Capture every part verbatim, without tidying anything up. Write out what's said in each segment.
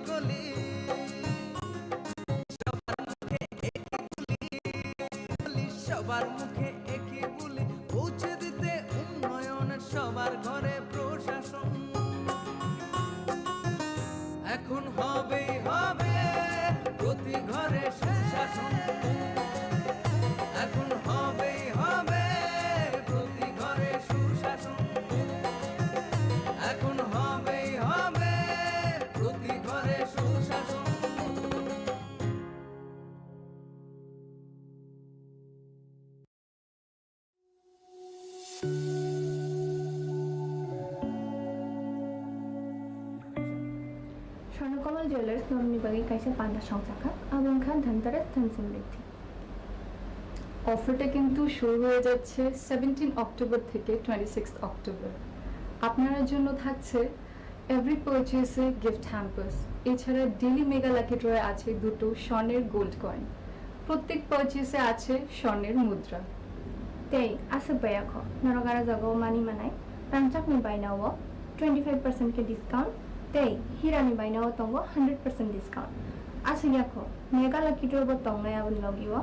কলি। সবার মুখে একই বুলি পৌঁছে দিতে উন্নয়ন সবার ঘরে প্রশাসন। এখন হবেই হবে প্রতি ঘরে সুশাসন। এখন হবেই হবে প্রতি ঘরে সুশাসন। এখন হবেই হবে প্রতি ঘরে সুশাসন। স্বর্ণকমল জুয়েলার্স নরনি bagwi kaisa panda songchakha, abo wngkha Dhanteras Dhan Samriddhi. অফারটা কিন্তু শুরু হয়ে যাচ্ছে সেভেন্টিন অক্টোবর থেকে টোয়েন্টি সিক্স অক্টোবর। আপনার জন্য থাকছে এভরি পারচেসে গিফট হ্যাম্পার্স, এছাড়া ডেইলি মেগা লাকি ড্রয়ে আছে দুটো স্বর্ণের গোল্ড কয়েন, প্রত্যেক পারচেসে আছে স্বর্ণের মুদ্রা। Tei aswk bai yakho norok aro jagao mani manai rangchakni bainao twenty five percent khe discount tei hirani bainao tongo hundred percent discount. Aswk yakho mega lucky draw bo tongnai aboni logio,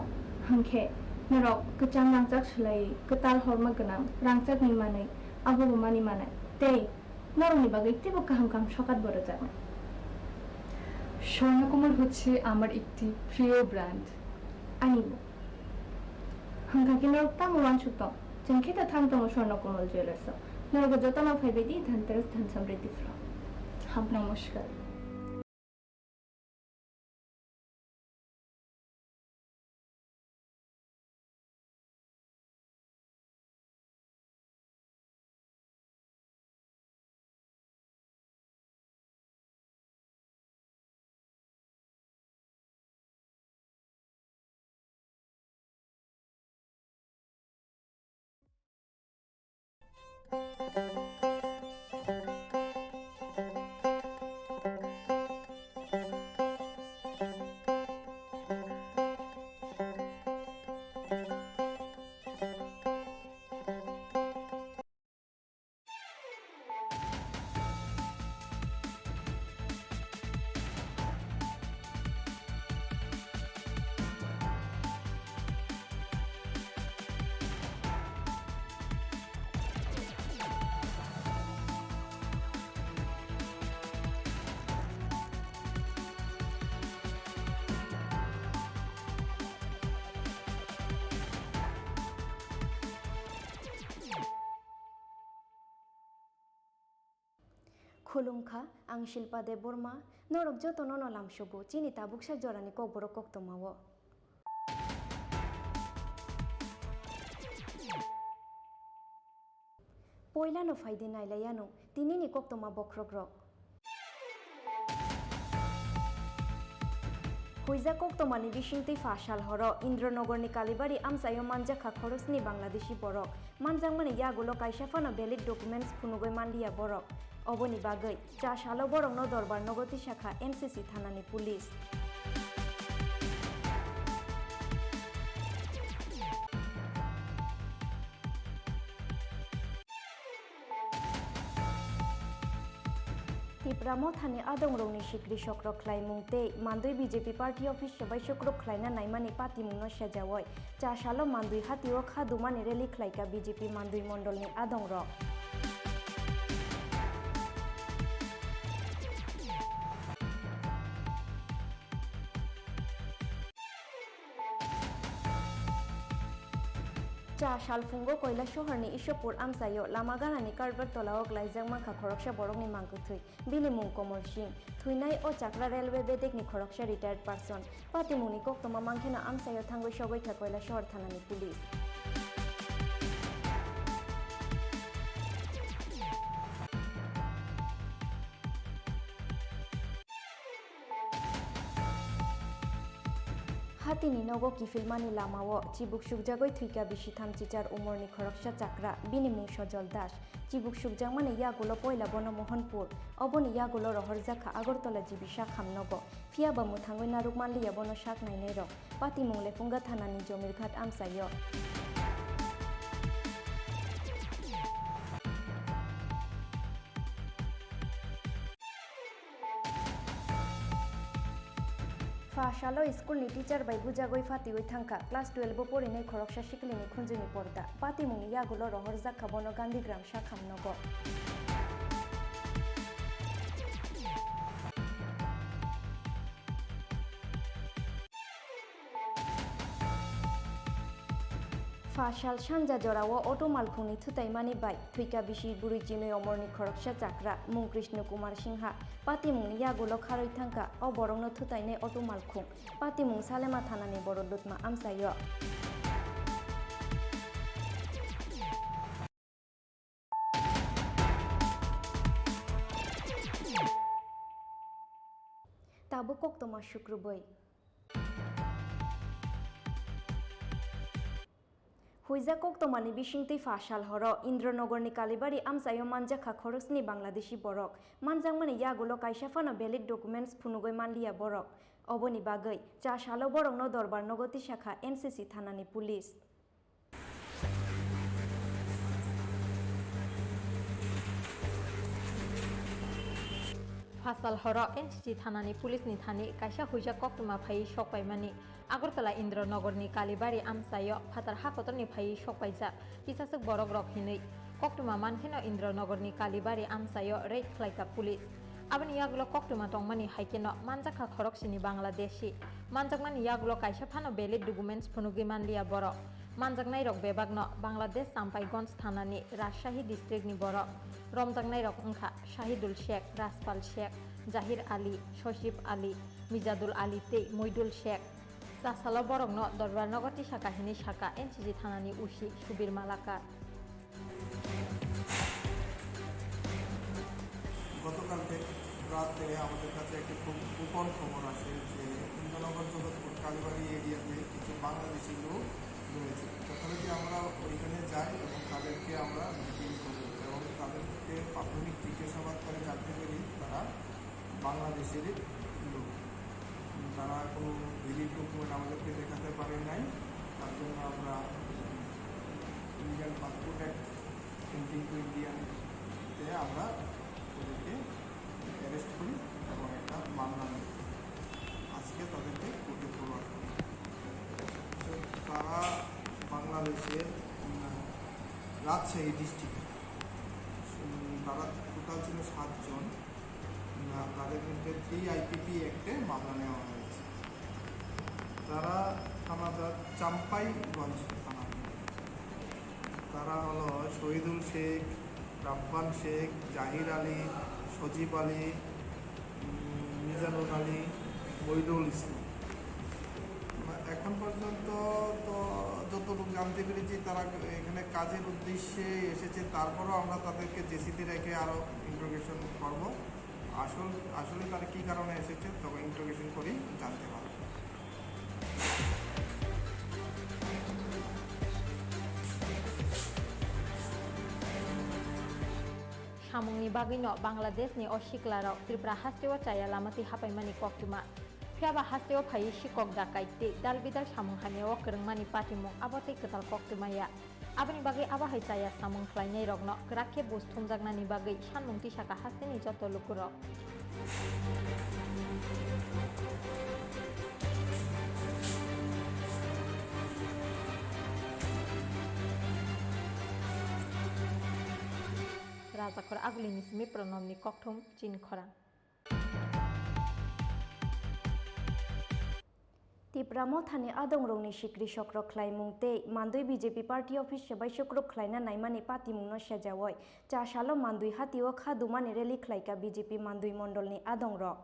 hwnkhe norok kwchang rangchak swlaiwi kwtal horma gwnang rangchakni manwi abobo mani manai tei norokni bagwi teibo kaham kaham sokat bo rwjaknai. Swarnakamal হচ্ছে আমার একটি প্রিয় brand. Anibo. Hwnkha khe norok tamo uansuk tong? Chwng khe ta thang tongo Swarnakomal Jewellers o. Norok jotono phaibai di Dhanteras Dhan Samriddhi Pro. Ham. নমস্কার। Khulumkha, ang Shilpa Debbarma, norok jotono no lamsogo chini tabuksa jorani kokborok koktwmao. Poilano phaidi nailaianw tinini koktwma bokhrokrok. Huijak koktwmani bisingtwi pha sal horo Indranogorni Kalibari amchaio manjakha khoroknwi Bangladeshi borok. Manjakmani yagulo kaisa phano valid documents phunugwi manliya borok. Oboni bagwi cha salo borokno dorbar nogo tisakha M C C thanani police. Tipra Mothani adongrokni sikri sokrok khlaimung tei mandwi B J P party office se bai sokrok khlaina naimani patimungno sejaui cha salo mandwi hatio kha dumani rally khlaika B J P mandwi mondolni adongrok. Cha salphungo Koilasohorni Ishopur amchaio lama ganani culvert tolao klaijak mankha khoroksa borokni mangkwthwi. Bini mung Komol Singh. Thwinai o chakra railway bedekni khoroksa retired person. Patimungni koktwma mankheno amchaio thangwi sogwikha Koilasohor thanani police. Hatini nogo kiphilmani lamao chibuk sukjagwi thwika bisitham chichar umorni khoroksa chakra, bini mung Sojol Das. Chibuk sukjakmani yagulo poila bono Mohanpur, oboni yagulo rohorjakha Agartala G B Sakham nogo, phiyaba mwthangwi narwk manliya bono sak nainairok. Patimung Lephunga thanani Jomirghat amchaio. Pha salo school ni teacher bai bujagwi phatiwi thangkha class twelve o porinai khoroksa siklini khunjwini porda. Patimungni yagulo rohorjak kha bono Gandhigram Sakham nogo. Pha sal sanja jorao auto malkhungni thutaimani bai thwika bisi bwrwi chinwi omorni khoroksa chakra mung Krishna Kumar Singha. Patimungni yagulo kharwi thangkha o borokno thutainai auto malkhung. Patimung Salema thanani borok lutma amchaio. Tabuk koktwma sukrubwi. Huijak koktwmani bisingtwi pha sal horo Indranogorni Kalibari amchaio manjakha khoroknwi Bangladeshi borok. Manjakmani yagulo kaisa phano valid documents phunugwi manliya borok. Oboni bagwi cha salo borokno dorbar nogo tisakha N C C thanani police. Phasal horo N C C thanani police ni thani kaisa huijak koktwma phaiwi sokpaimani. Agartala Indranogorni Kalibari amchaio phatar ha kotorni phaiwi sokpaijak kisaswk borok rok hinwi. Koktwma mankheno Indranogorni Kalibari amchaio raid khlaikha police. Aboni yagulo koktwma tongmani haikheno manjakha khoroksini Bangladeshi. Manjakmani yagulo kaisa phano valid documents phunugwi manliya borok. Manjaknairok bebakno Bangladesh Champhaiganj thanani Rajshahi districtni borok. Romjaknairok wngkha Shahidul Sheikh, Rajpal Sheikh, Jahir Ali, Sosib Ali, Mijadul Ali tei Moidul Sheikh. Cha salo borokno Dorbar nogo tisakha hinwi sakha N C C thanani O C Subir Malakar. গতকালকে রাতে আমাদের কাছে একটি খুব গোপন খবর আসে যে ইন্দ্রনগর জগৎপুর কালীবাড়ি এরিয়াতে কিছু বাংলাদেশি লোক রয়েছে। যথারীতি আমরা ওইখানে যাই এবং তাদেরকে আমরা ডিটেইন করি এবং তাদেরকে প্রাথমিক জিজ্ঞাসাবাদ করে জানতে পারি তারা বাংলাদেশেরই লোক। তারা কোনো ভ্যালিড ডকুমেন্ট আমাদেরকে দেখাতে পারে নাই, তার জন্য আমরা Indian passport act twenty two ইন্ডিয়ানতে আমরা ওদেরকে অ্যারেস্ট করি এবং একটা মামলা নিই। আজকে তাদেরকে কোর্টে ফরওয়ার্ড করি। তো তারা বাংলাদেশের, উম, রাজশাহী ডিস্ট্রিক্ট, উম, তারা টোটাল ছিল সাতজন। উম, তাদের বিরুদ্ধে থ্রি আইপিপি অ্যাক্টে মামলা নেওয়া হয়েছে। তারা থানাদার চাম্পাইগঞ্জ থানা। তারা হলো শহীদুল শেখ, রাব্বান শেখ, জাহির আলী, সজীব আলী, উম, মিজানুর আলী, মইদুল ইসলাম। এখন পর্যন্ত তো যতটুকু জানতে পেরেছি, তারা এখানে কাজের উদ্দেশ্যে এসেছে, তারপরও আমরা তাদেরকে জেসিতে রেখে আরও ইন্টারোগেশন করব। আসল, আসলে তারা কী কারণে এসেছে, তবে ইন্টারোগেশন করেই জানতে পারব। Samungni bagwino Bangladeshni o siklarok Tripura hasteo chaya lama twi hapaimani koktwma. Phiya ba hasteo phaiwi sikok dakai tei dal bidal samung hamyao kwrwngmani patimung abo tei kwtal koktwma ya. Aboni bagwi abo hai chaya samung khlainairokno kwrak khe buj thumjaknani bagwi sanmung tisakha hasteni joto lukurok. Rajakhor Agulini simi Pranobni kokthum chini khorang. Tipra Mothani adongrokni sikri sokro khlaimung tei mandwi B J P party office se bai sukruk khlaina naimani patimungno sejaui cha salo mandwi hatio kha dumani rally khlaikha B J P mandwi mondolni adongrok.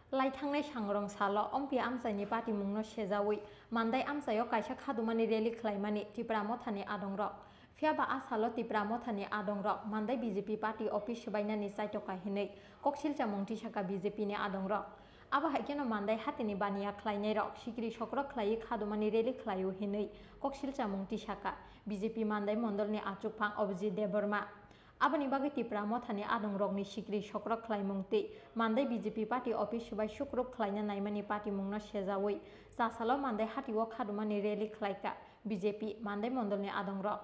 Lai thangnai sangrong salo Ompi amchaini patimungno sejaui Mandai amchaio kaisa khadumani rally khlaimani Tipra Mothani adongrok. Phiya ba a salo Tipra Mothani adongrok Mandai B J P party office swbainani chaitoka hinwi koksilchamung tisakha B J P ni adongrok. Abo hai kheno Mandai hatini baniya khlainairok sikri sokrok khlaiwi khadumani rally khlaio hinwi koksilchamung tisakha B J P Mandai mondolni achukphang Abhijit Debbarma. Aboni bagwi Tipra Mothani adongrokni sikri sokrok khlaimung tei Mandai B J P party office bai sukruk khlaina naimani patimungno sejaui Chasalo Mandai hatio khadumani rally khlaikha B J P Mandai mondolni adongrok.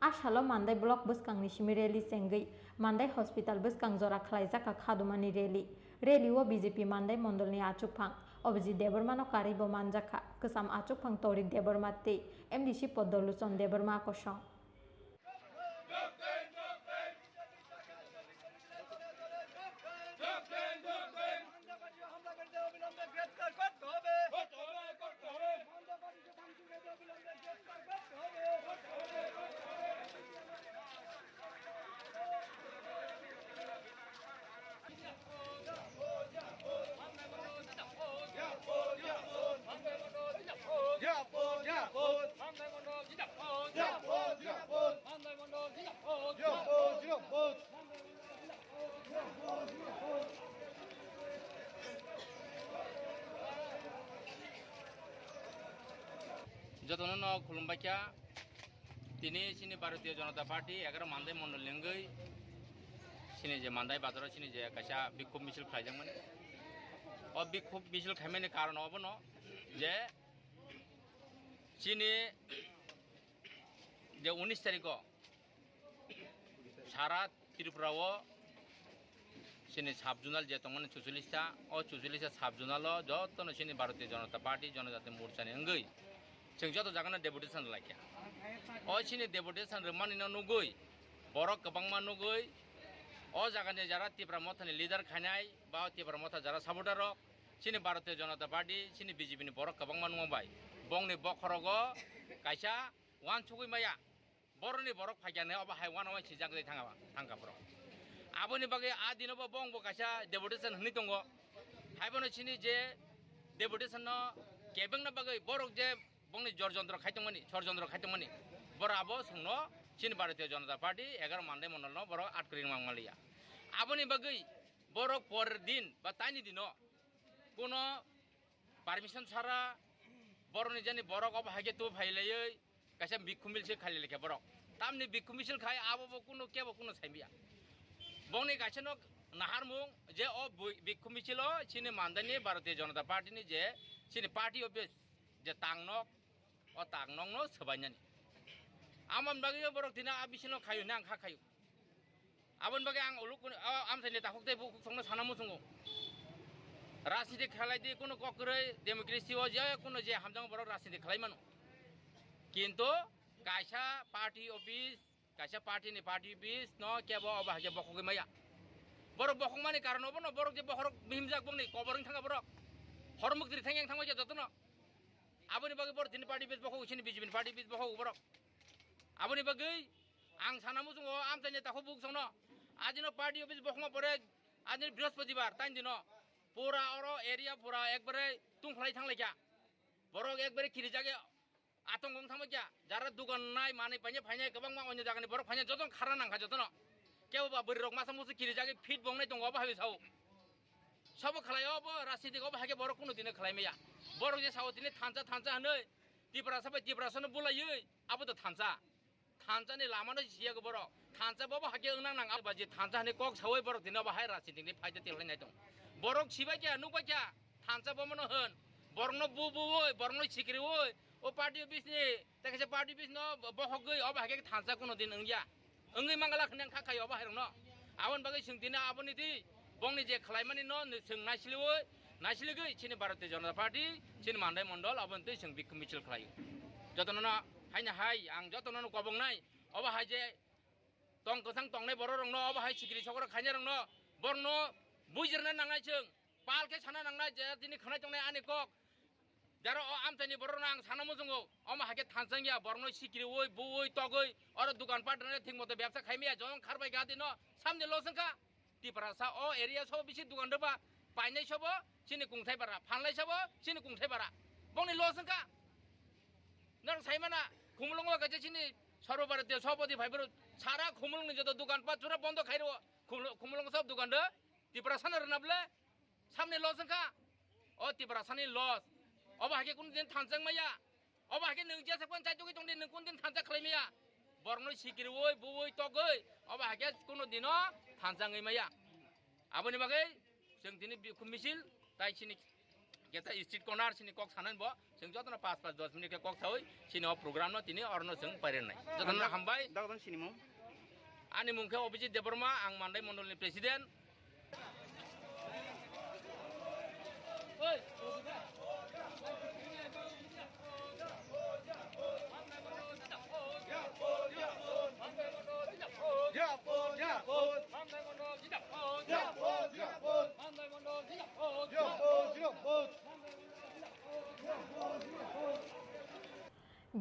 A salo Mandai block bwskangni simi rally chengwi Mandai hospital bwskang jora khlaijakha khadumani rally. Rally o B J P Mandai mondolni achukphang Abhijit Debbarmano karwibo manjakha, kwcham achukphang Torik Debbarma tei M D C Poddoluchon Debbarma kosong. Jotono no khulumbaikha. Tini chini Bharatiya Janata Party egaroh Mandai mondol ni wngwi chini je Mandai bazaro chini je kaisa bikhub misil khlaijakmani. O bikhub misil khaimani karon obono je chini je unis tarikh o sara Tripura o chini sub zonal je tongmani chuchullis ta, o chuchullis ta sub zonal o jotono chini Bharatiya Janata Party, Janajati Morcha ni wngwi chwng joto jagano deputation rwlaikha. O chini deputation rwmani no nugwi borok kwbangma nugwi o jagani jara Tipra Motha ni leader khainai ba Tipra Motha jara supporter rok chini Bharatiya Janata Party, chini B J P ni borok kwbangma nungma bai bongni bokhorogo kaisa uansugwi maya. Boroni borok phaikya hinwi obo hai uanama sijak de thangaba, thangka borok. Aboni bagwi a dino bo bong bo kaisa deputation hinwi tongo. Haibono chini je deputation no kebengna bagwi borok je bongni jor jontro khai tongmani, sor jontro khai tongmani. Borok abo songno chini Bharatiya Janata Party egaroh Mandai mondol no borok atkri mang maliya. Aboni bagwi borok por din ba taini dino kuno permission sara borokni jani borok obo hai khe tu phai laiwi kaisa bikhu misil khai lai kha borok. Tamni bikhu misil khai abo bo kuno kebo kuno sai maya. Bongni kaisa no naharmung je o bui-, bikhu misil o chini Mandai ni Bharatiya Janata Party ni je chini party office je tangnok, o tangnok no swbainani. Amoni bagwi borok tini a bisingo khaio hwnwi ang kha khaio. Aboni bagwi ang uluk kunu, o, amchaini takhuk tei bukhuk songno sana muchungo. Rajniti khlai di, kunu kok kwrwi, democracy o je kunu je hamjak borok rajniti khlai mano. Kintu kaisa party office, kaisa party ni party office no kebo obo hai khe bokhogwi maya. Borok bokhokmani karon obono borok je bokhorok bihimjak bongni kobor wng thanga borok. Hormuk tiri thang yang thangbai jotono. Aboni bagwi borok tini party office bokhok, chini B J P ni party office bokhok borok. Aboni bagwi ang sana muchungo amchaini takhuk bukhuk songno. Ajino party office bokhokma pore ajini Brihospatibar tain dino. Pura oro area pura ekbare tungkhlai thanglaikha. Borok ekbare kirijak atong wng thangbaikha. Jara dugan nai manwi painai phainai kwbangma onyo jagani borok phainai jotono kharna nangkha jotono. Kebo ba bwrwi rok masa musu kirijagwi fit bongnai tongo obo hai sao. Sobo khlai obo rajniti obo hai khe borok kunu dino khlai maya. Borok je sao tini thansa thansa hinwi Tiprasa bai Tiprasano bulaiwi abo to thansa. Thansa ni lama no siya go borok. Thansa bobo hake wngnang nang abo je thansa hani kok sawi borok tini obo hai rajniti ni phaida tilai nai tong. Borok sibai kya nukbai kya thansa bomo no hwn. Borok no bu bu oi, borok no sikri oi. O party office ni, tei kaisa party office no bohok gwi obo hake thansa kuno din wngya. Wngwi mangala khne kha khayo obo hai rok no. Aboni bagwi chwng tini aboni twi bongni je khlaimani no chwng naisiliwi, naisiligwi chini Bharatiya Janata Party, chini Mandai Mondol, aboni twi chwng bikhu michil khlaio. Jotono no haino hai, ang jotono no kobongnai, obo hai je tong kwthang tongnai borok rok no, obo hai sikiri sokro khainai rok no, borok no bujirna nangnai chwng, pal khe sana nangnai je tini khwnai tongnai ani kok. Jaro o amchaini borok no ang sana muchungo, omo hai khe thansa wngya, borok no sikiri oi, bu oi, togwi, oro dukan pat rwna thik moto bebsa khai maya, jong kharbai gadi no, samni los wngkha. Tiprasa o area sobo bisi dukan rwba, painai sobo chini kungthai bara, phanlai sobo chini kungthai bara. Bongni los wngkha. Nang sai mana, Khumulwngo kaisa chini Sarva Bharatiya Sabhapati phai bwrwi sara Khumulwngni joto dukan pat jora bondo khai rwo. Khumul-, Khumulwngo sob dukan rw, Tiprasa no rwna bwle samni los wngkha. O Tiprasa ni los. Obo hai khe kunu din thansa wng maya. Obo hai khe nwng jesa kwan chai tugwi tongdi, nwng kunu din thansa khlai maya. Borokno sikiriwi, buwi, togwi, obo haikhe kuno dino thansa wngwi maya. Aboni bagwi chwng tini bi-, misil tai chini keta street corner chini kok sanani bo chwng jotono paanch paanch dos minute khe kok sawi chini o program no tini orno chwng pairennai. Jotono hambai. Dagdan sinimung. Ani mung khe Abhijit Debbarma, ang Mandai Mondol ni president.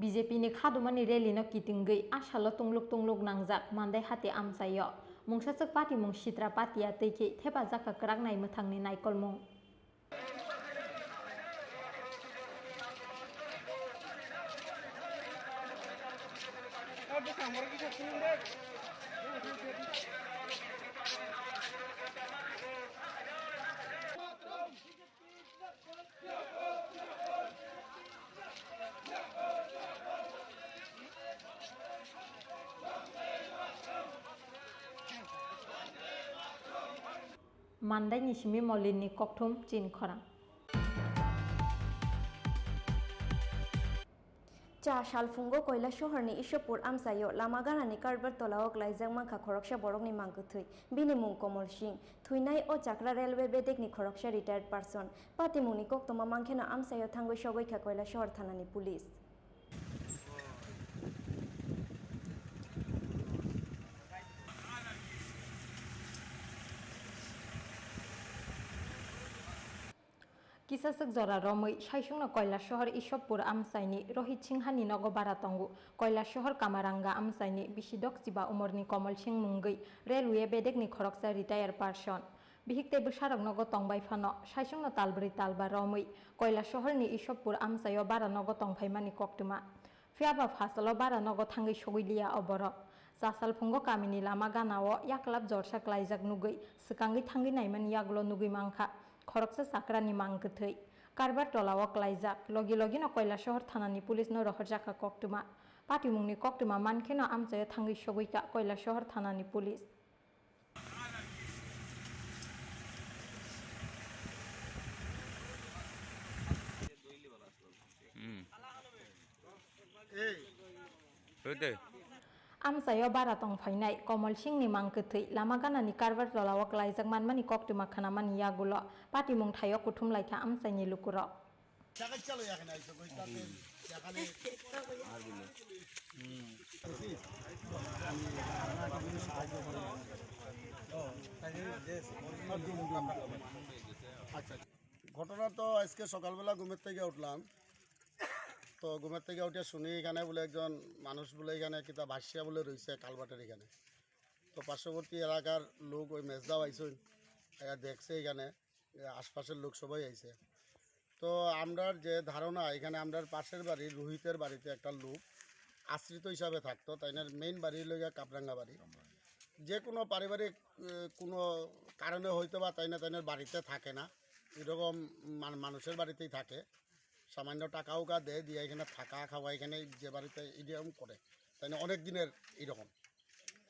B J P ni khadumani rally no kitingwi asalo tungluk tungluk nangjak Mandai hati amchaio. Mungsaswk patimung sitra patia twi khe thepajak kwkraknai mwthangni naikolmung. Mandaini simi Molinni kokthum chin khorang. Cha salphungo Koilasohorni Ishopur amchaio lama ganani karbar tolao klaijak mankha khoroksa borokni mang kwthwi. Bini mung Komol Singh. Thwinai o chakra railway bedekni khoroksa retired person. Patimungni koktwma mankheno amchaio thangwi sogwi kha Koilasohor thanani police. Kisaswk jora romwi, saichungno Koilasohor Ishopur amchaini Rohit Singhani nogo bara tongo. Koilasohor Kamaranga amchaini bisi dokchiba umorni Komol Singh mungwi railway bedekni khoroksa retired person. Bihik tei bwsarok nogo tongbai phano, saichungno talbrwi talba romwi, Koilasohorni Ishopur amchaio bara nogo tongphaimani koktwma. Phiyaba phasalo bara nogo thangwi sogwi liya o borok. Chasal phungo kamini lama ganao yaklap jorsa klaijak nugwi swkangwi thangwi naimani yagulo nugwi mankha khoroksa chakrani mang kwthwi. Karbar tolao klaijak, logi logino Koilasohor thanani police no rohorjakha koktwma. Patimungni koktwma mankheno amchaio thangwi sogwikha Koilasohor thanani police. Hmm. Amchaio bara tongphainai Komol Singhni mang kwthwi lama ganani karbar tolao klaijak manmani koktwma khnamani yagulo patimung thaio kuthum laikha amchaini lukurok. ঘটনা তো আজকে সকালবেলা ঘুমের থেকে উঠলাম। তো ঘুমের থেকে উঠে শুনি এখানে বলে একজন মানুষ বলে এখানে কিতা ভাসিয়া বলে রয়েছে কালভার্টের এখানে। তো পার্শ্ববর্তী এলাকার লোক ওই মেজদাও আইসুন, এরা দেখছে এখানে, এ, আশপাশের লোক সবাই আইছে। তো আমরার যে ধারণা, এখানে আমরার পাশের বাড়ি রোহিতের বাড়িতে একটা লোক আশ্রিত হিসাবে থাকতো, তাইনার মেইন বাড়ি হইল গিয়া কাপরাঙ্গা বাড়ি। যে কোনো পারিবারিক, এ, কোনো কারণে হয়তো বা তাইনা তাইনার বাড়িতে থাকে না, এরকম মান-, মানুষের বাড়িতেই থাকে। সামান্য টাকা উকা দেয়, দিয়ে এখানে থাকা খাওয়া, এখানে যে বাড়িতে এরকম করে, তাই না, অনেক দিনের এরকম।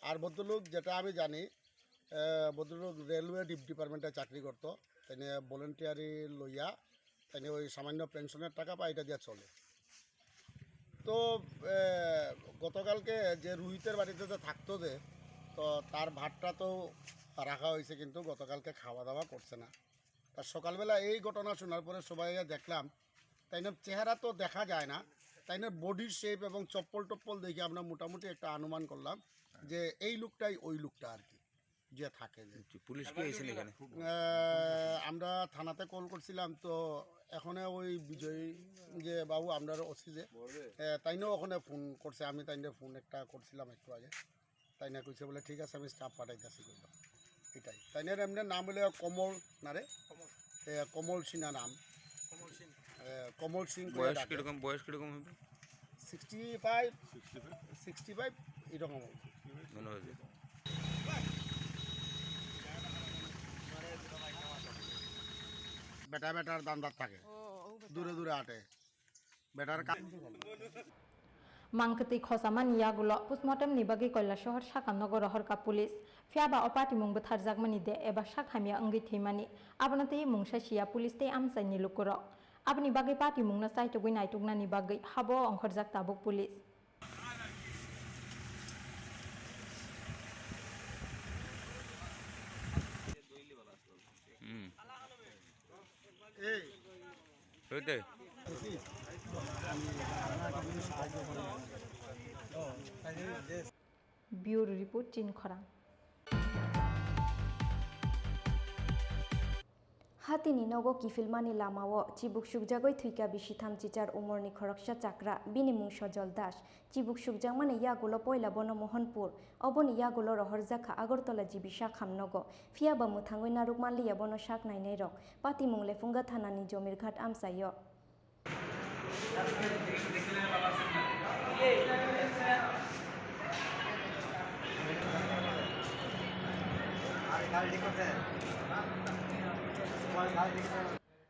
আর ভদ্রলোক, যেটা আমি জানি, আহ, ভদ্রলোক রেলওয়ে ডিপ-, ডিপার্টমেন্টে চাকরি করতো, তাই নিয়ে ভলেন্টিয়ারি লইয়া, তাই নিয়ে ওই সামান্য পেনশনের টাকা পায়, এটা দিয়ে চলে। তো আহ, গতকালকে যে রোহিতের বাড়িতে তো থাকতো যে, তো তার ভাতটা তো রাখা হয়েছে, কিন্তু গতকালকে খাওয়া দাওয়া করছে না। তা সকালবেলা এই ঘটনা শোনার পরে সবাই দেখলাম, তাই না, চেহারা তো দেখা যায় না, তাই না, বডির শেপ এবং চপ্পল টপ্পল দেখে আমরা মোটামুটি একটা অনুমান করলাম যে এই লোকটাই ওই লোকটা আর কি, যে থাকে যে। আচ্ছা, পুলিশ কি আইসেন এখানে? আহ, আমরা থানাতে কল করছিলাম, তো এখানে ওই বিজয় যে বাবু, আমরার ওসি যে, আহ, তাইনও ওখানে ফোন করছে, আমি তাইনরে ফোন একটা করছিলাম একটু আগে। তাই না কইছে বলে, "ঠিক আছে, আমি স্টাফ পাঠাইতেছি," কইল। এটাই। তাই না, এমনি নাম হলো কমল, না রে? কমল। এ, কমল সিনহা নাম। কমল সিং। এ, কমল সিং কইয়া বয়স ডাকে। কিরকম, বয়স কিরকম হবে? সিক্সটি ফাইভ, সিক্সটি ফাইভ এরকম হবে। মনে হয় যে। বেটা বেটার দান্দার থাকে। ও, ও বেটা। দূরে দূরে আটে। বেটার কা- Mangkwtwi khosamani yagulo postmortem ni bagwi Koilasohor sakam nogo rohorkha police. Phiya ba o patimung bwtharjakmani de eba sak hamya wngwi thwimani, abono tei mungsa siya police tei amchaini lukurok. Aboni bagwi patimungno chaitugwi naituknani bagwi habo ongkhorjak tabuk police. Hmm. Hoite. Bureau report, Chinkhorang. Hatini nogo kiphilmani lamao chibuk sukjagwi thwikha bisi thamchichar umorni khoroksa chakra, bini mung Sojol Das. Chibuk sukjakmani yagulo poila bono Mohanpur, oboni yagulo rohorjakha Agartala G B sak hamnogo, phiya ba mwthangwi narwk manliya bono sak nainairok, patimung Lephunga thanani Jomirghat amchaio.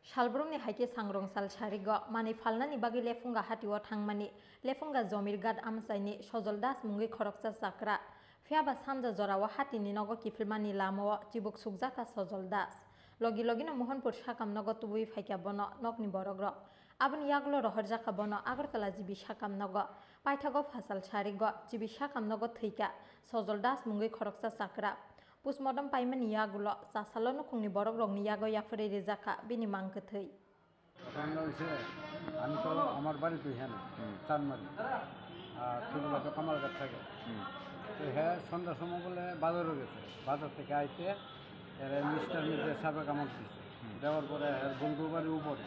Salbrumni hai khe sangrong sal sarigo manwi phalnani bagwi Lephunga hatio thangmani, Lephunga Jomirghat amchaini Sojol Das mungwi khoroksa chakra. Phiya ba sanja jorao hatini nogo kiphilmani lamao chibuk sukjakha Sojol Das. Logi logino Mohanpur sakam nogo tubui phaikha bono nokni borokrok. Aboni yagulo rohorjakha bono Agartala G B sakam nogo. Paithago phasal sarigo G B sakam nogo thwikha Sojol Das mungwi khoroksa chakra. Postmortem paimani yagulo chasalo nukhungni borokrokni yago yapharwi rijakha bini mang kwthwi. ঘটনা হয়েছে, আমি তো আমার বাড়ি তো এখানে, হুম। চানমারি। আর ছোটবেলা তো কামালঘাট থাকে। হুম। তো হ্যাঁ, সন্ধ্যার সময় বলে বাজারও গেছে। বাজার থেকে আইতে এরা মিষ্টার মধ্যে সাপে কামড় দিছে। হুম। দেওয়ার পরে এর বন্ধু বাড়ি উপরে।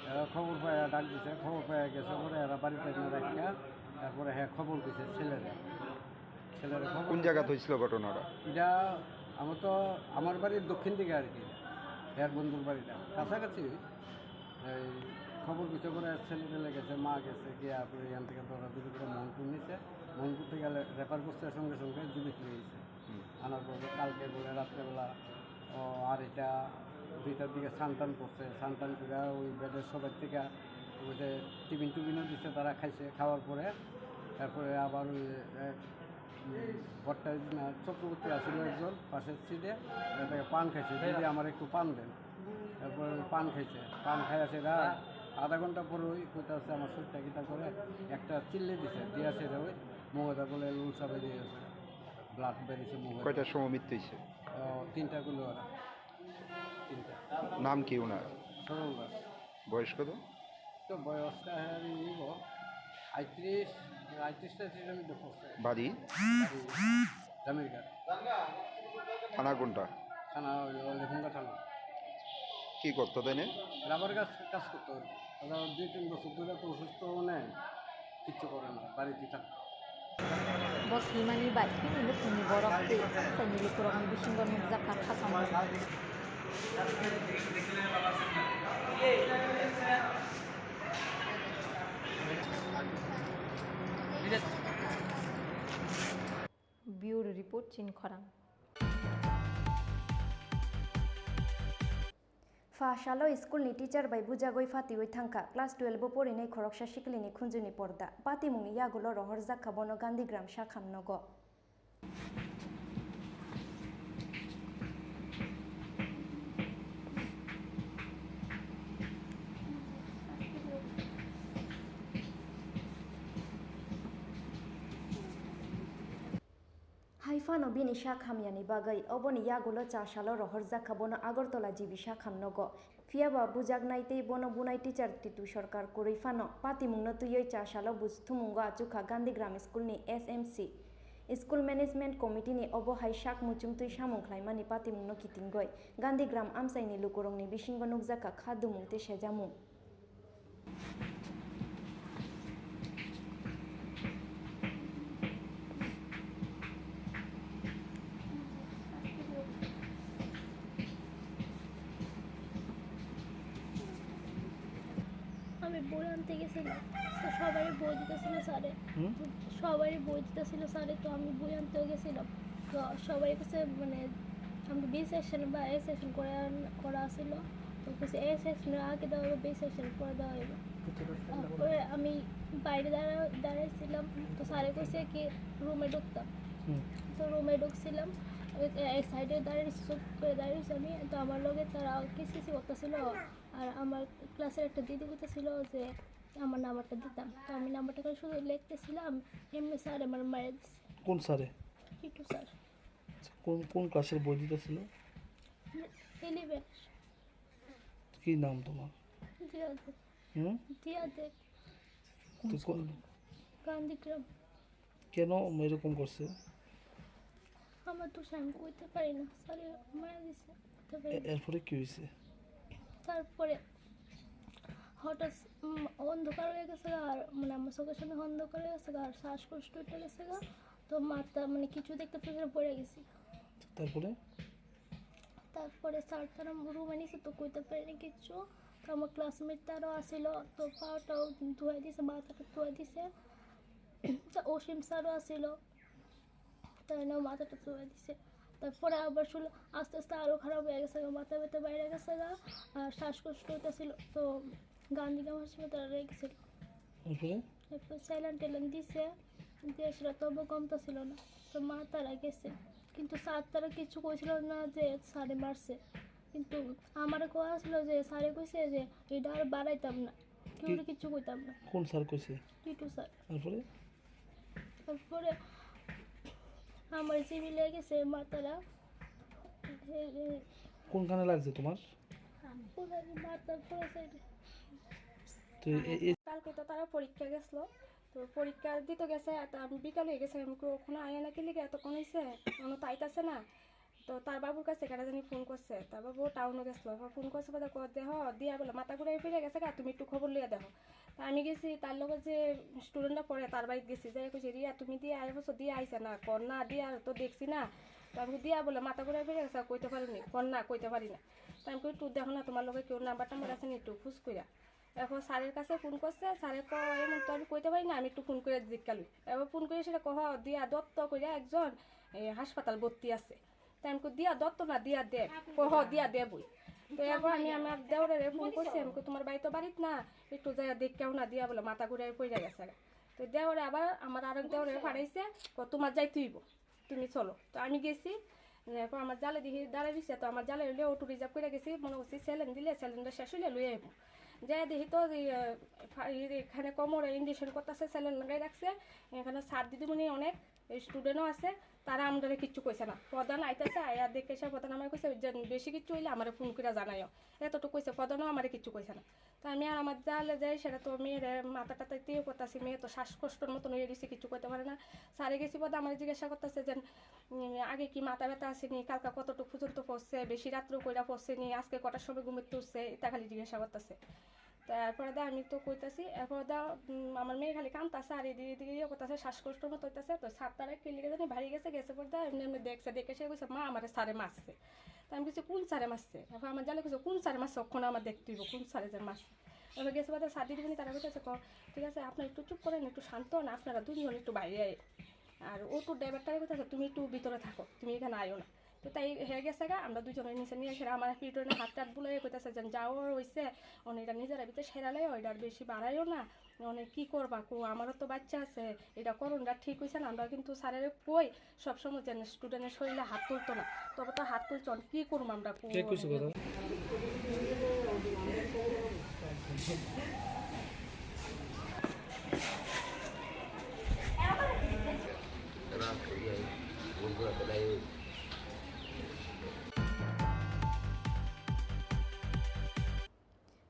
এরা খবর পায়, ডাক দিছে, খবর পায় গেছে পরে এরা বাড়িতে এনে রাখিয়া, তারপরে হ্যাঁ খবর দিছে ছেলেরা। ছেলেরা খবর কোন জায়গাত দিছে। হয়েছিল ঘটনাটা? এটা আমার তো, আমার বাড়ির দক্ষিণ দিকে আর কি, এর বন্ধুর বাড়িটা কাছাকাছি। এই খবর কিছু করে ছেলে টেলে গেছে, মা গেছে, গিয়ে আপনি এখান থেকে দৌড়াদৌড়ি করে মোহনপুর নিছে। মোহনপুর থেকে গেলে রেফার করছে, সঙ্গে সঙ্গে জীবিত নিয়ে গেছে। হুম। আনার পরে কালকে বলে রাত্রেবেলা ও আড়াইটা, দুইটার দিকে স্নান টান করছে। স্নান টান করে ওই বেডের সবার থেকে ওই যে টিফিন টিফিনও দিচ্ছে, তারা খাইছে। খাওয়ার পরে তারপরে আবার ওই এক, উম, ভট্টাচার্য না, চক্রবর্তী আসিল একজন পাশের সিটে, তাকে পান খাইছে, "দিদি, আমার একটু পান দেন।" তারপরে ওই পান খাইছে, পান খাই আছে এরা আধা ঘন্টা পরে ওই কইতে আছে, "আমার শরীরটা কিতা করে?" একটা চিল্লি দিছে, দিয়ে আছে এরা ওই মহিলা বলে লুল সাবে দিয়ে গেছে, ব্লাড বেরিয়েছে মহিলা। কয়টার সময় মৃত্যু হয়েছে? আহ, তিনটা গুলো ওরা, তিনটা। নাম কি ওনার? সরল দাস। বয়স কত? তো বয়সটা হ্যাঁ, আমি নিব আটত্রিশ, আটত্রিশ না ত্রিশ আমি দেখো। বাড়ি? বাড়ি জামিরঘাট। থানা কোনটা? থানা হইল লেফুঙ্গা থানা। কি করতো তাই? রাবার গাছ কাজ করতো আর কি। তারপর দুই তিন বছর ধরে তো অসুস্থ, মানে কিচ্ছু করে না, বাড়িতে থাকতো। Bo thwimani bai bini nukhungni borok tei amchaini lukurokni bisingo nukjakha khakamung. Bureau report, Chinkhorang. Pha salo school ni teacher bai bujagwi phatiwi thangkha class twelve o porinai khoroksa siklini khunjuni porda. Patimungni yagulo rohorjak kha bono Gandhigram sakham nogo. Hai phano bini sak hamyani bagwi oboni yagulo cha salo rohorjak kha bono Agartala G B sakham nogo. Phiya ba bujaknai tei bono bunai teacher Titu Sarkar kwrwi phano patimungno twiwi cha salo buj thumungo achukha Gandhigram School ni S M C. School Management Committee ni obo hai sak muchungtwi samung khlaimani patimungno kitingwi Gandhigram amchaini lukurokni bisingo nukjakha kha dumung tei sejamung. আমি বই আনতে গেছিলাম, তো সবাই বই দিতেছিল স্যারে। হুম? সবাই বই দিতেছিল স্যারে, তো আমি বই আনতেও গেছিলাম। তো সবাই কাছে, মানে, আমি বি সেকশন বা এ সেকশন করে আন-, করা ছিল। বলতেছে, "এ সেকশনে আগে দেওয়া হবে, বি সেকশনে পরে দেওয়া হবে।" তারপরে আমি বাইরে দাঁড়া-, দাঁড়াইছিলাম, তো স্যারে কইছে কি রুমে ঢুকতাম। হুম। তো রুমে ঢুকছিলাম, এ-, এ-, এক সাইডে দাঁড়িয়ে চুপ করে দাঁড়িয়েছি আমি। তো আমার লগে তারা কিসকিসি করতেছিল, আর আমার ক্লাসের একটা দিদি কইতেছিল যে আমার নাম্বারটা দিতাম। তো আমি নাম্বারটা করে শুধু লিখতেছিলাম, এমনি স্যার আমার মারা দিছে। কোন স্যারে? টিটু স্যার। আচ্ছা, কোন, কোন ক্লাসের বই দিতেছিল? ইলেভেন। কি নাম তোমার? দিয়া দেব। হুম? দিয়া দেব। কোন তো কো-, স্কুল? গান্ধীগ্রাম। কেন এরকম করছে? আমার তো আমি কইতে পারি না, স্যারে মারা দিছে, কইতে পারি এ-, না। এরপরে কি হয়েছে? তারপরে হঠাৎ, উম, অন্ধকার হয়ে গেছে আর, মানে, আমার চোখের সামনে অন্ধকার হয়ে গেছে আর শ্বাসকষ্ট উঠে গেছে গা। তো মাথা, মানে, কিছু দেখতে পেয়ে পড়ে গেছি। তারপরে? তারপরে স্যার তারা রুমে নিছে, তো কইতে পারিনি কিচ্ছু। তো আমার ক্লাসমেট তারও আসিল, তো পাওটাও ধুয়ে দিছে, মাথাটা ধুয়ে দিছে। তো অসীম স্যারও আসিল, তাই না মাথাটা ধুয়ে দিছে। তারপরে আবার শুনলো আস্তে আস্তে আরও খারাপ হয়ে গেছে, মাথা ব্যথা বাইরে গেছে গা, আর শ্বাসকষ্ট হইতেছিল। তো গান্ধীগ্রাম হাসপাতালে রেখেছিল। তারপরে? তারপর স্যালাইন ট্যালাইন দিছে, দিয়ে সেটা তবু কমতেছিল না। তো মা তারা গেছে, কিন্তু স্যার তারা কিছু কইছিল না যে স্যারে মারছে, কিন্তু আমার কওয়া ছিল যে স্যারে কইছে যে এটা আর বাড়াইতাম না, কেউ কি-, কিছু কইতাম না। কোন স্যার কইছে? টিটু স্যার। তারপরে? তারপরে আমার জিবি লেগেছে মাথাটা। এ, এ, কোনখানে লাগছে তোমার? কোথায় মাথার পুরো সাইডে। তো এ-, এ- কালকে তো তারা পরীক্ষা গেছিল, তো পরীক্ষা দিতে গেছে, তো আমি বিকাল হয়ে গেছে, আমি কই, "ওখানে আয়া না কি লিগে এতক্ষণ হয়েছে, কোনো তাইত আছে না?" তো তার বাবুর কাছে কেন জানি ফোন করছে, তার বাবু টাউনে গেছিল, ফোন করছে, বলে, "কো দেহ দিয়া বলে মাথা ঘুরাই ফিরে গেছে গা, তুমি একটু খবর লইয়া দেখো।" তা আমি গেছি, তার লগে যে স্টুডেন্টরা পড়ে, তার বাড়িতে গেছি, যাই কইছি, "রিয়া, তুমি দিয়া আই বছর দিয়া আইসা না?" কর, "না, দিয়া তো দেখছি না।" তো আমি কই, "দিয়া বলে মাথা ঘুরাই ফিরে গেছে, কইতে পারো নি?" কর, "না, কইতে পারি না।" তো আমি কই, "একটু দেখো না, তোমার লগে কেউ নাম্বার টাম্বার আছে নি, একটু খোঁজ কইরা।" এখন স্যারের কাছে ফোন করছে, স্যারে কয়, "এমন তো আমি কইতে পারি না, আমি একটু ফোন করে জিজ্ঞা লই।" এবার ফোন করে সেটা কহ, "দিয়া দত্ত কইরা একজন, এ, হাসপাতাল ভর্তি আছে।" তাই আমি কই, "দিয়া দত্ত না দিয়া দেব?" কহ, "দিয়া দেবই।" তো এরপর আমি আমার দেওরের ফোন করছি, আমি কই, "তোমার ভাই তো বাড়িত না, একটু যাইয়া দেখকেও না, দিয়া বলে মাথা ঘুরে পড়ে গেছে।" তো দেওরে আবার আমার আরেক দেওরে পাঠাইছে, কয়, "তোমার যাইতে হইব, তুমি চলো।" তো আমি গেছি, এরপর আমার জালে দেখি দাঁড়াই দিছে, তো আমার জালে হইলে অটো রিজার্ভ করে গেছি, মনে করছি স্যালাইন দিলে স্যালাইনটা শেষ হইলে লই আইব। যাই দেখি তো এই, আহ, ফা-, এই এখানে কোমরে ইঞ্জেকশন করতেছে, স্যালাইন লাগাই রাখছে, এখানে স্যার দিদিমণি অনেক স্টুডেন্টও আছে, তারা আমরারে কিচ্ছু কইছে না। প্রধান আইতাছে, আয়া দেখে সে প্রধান আমার কইছে যে বেশি কিচ্ছু হইলে আমারে ফোন করে জানাইও, এতটুকু কইছে, প্রধানও আমারে কিচ্ছু কইছে না। তো আমি আর আমার জালে যাই, সেটা তো মেয়ের মাথা টাথা দিয়ে করতেছি, মেয়ে তো শ্বাসকষ্টর মতন হয়ে গেছে, কিছু করতে পারে না। স্যারে গেছি পথে আমার জিজ্ঞাসা করতেছে যে, উম, "আগে কি মাথা ব্যথা আসেনি, কালকা কতটুকু পর্যন্ত পড়ছে, বেশি রাত্রে কইরা পড়ছে নি, আজকে কটার সময় ঘুমিয়ে তুলছে?" এটা খালি জিজ্ঞাসা করতেছে। তারপরে দা আমি তো কইতাছি, এরপরে দা, উম, আমার মেয়ে খালি কান্তাছে আর এদিকে এদিকে ইয়ে করতেছে, শ্বাসকষ্টর মতো হইতাছে। তো সাতটারে কি লিখে জানি বাড়ি গেছে, গেছে পরে দা এমনি এমনি দেখছে, দেখে সে কইছে, "মা, আমারে স্যারে মারছে।" তো আমি কিছু, "কোন স্যারে মারছে?" এখন আমার জালে কিছু, "কোন স্যারে মারছে? ওখানে আমার দেখতে হইব, কোন স্যারে যে মারছে।" এবার গেছে বাদে স্যার দিদিমণি তারা কইতেছে, "ক-, ঠিক আছে, আপনারা একটু চুপ করেন, একটু শান্ত হন, আপনারা দুজন একটু বাইরে আয়।" আর অটো ড্রাইভারটারে কইতেছে, "তুমি একটু ভিতরে থাকো, তুমি এখানে আইও না।" তো তাই হয়ে গেছে গা, আমরা দুজনে নিচে নিয়ে এসে আমার পিঠনে হাত টাত বুলাই কইতেছে যে, "যাও, হইছে, অনেকটা নিজেরা ভিতরে সেরালে, ওইটা আর বেশি বাড়াইও না, অনেক কি করবা কো, আমারও তো বাচ্চা আছে, এটা করোনাটা ঠিক হইছে না।" আমরা কিন্তু স্যারের কই সবসময় যেন স্টুডেন্টের শরীরে হাত তুলতো না, তবে তো হাত তুলছে, অন কি করুম আমরা কো? কে কইছে কথা?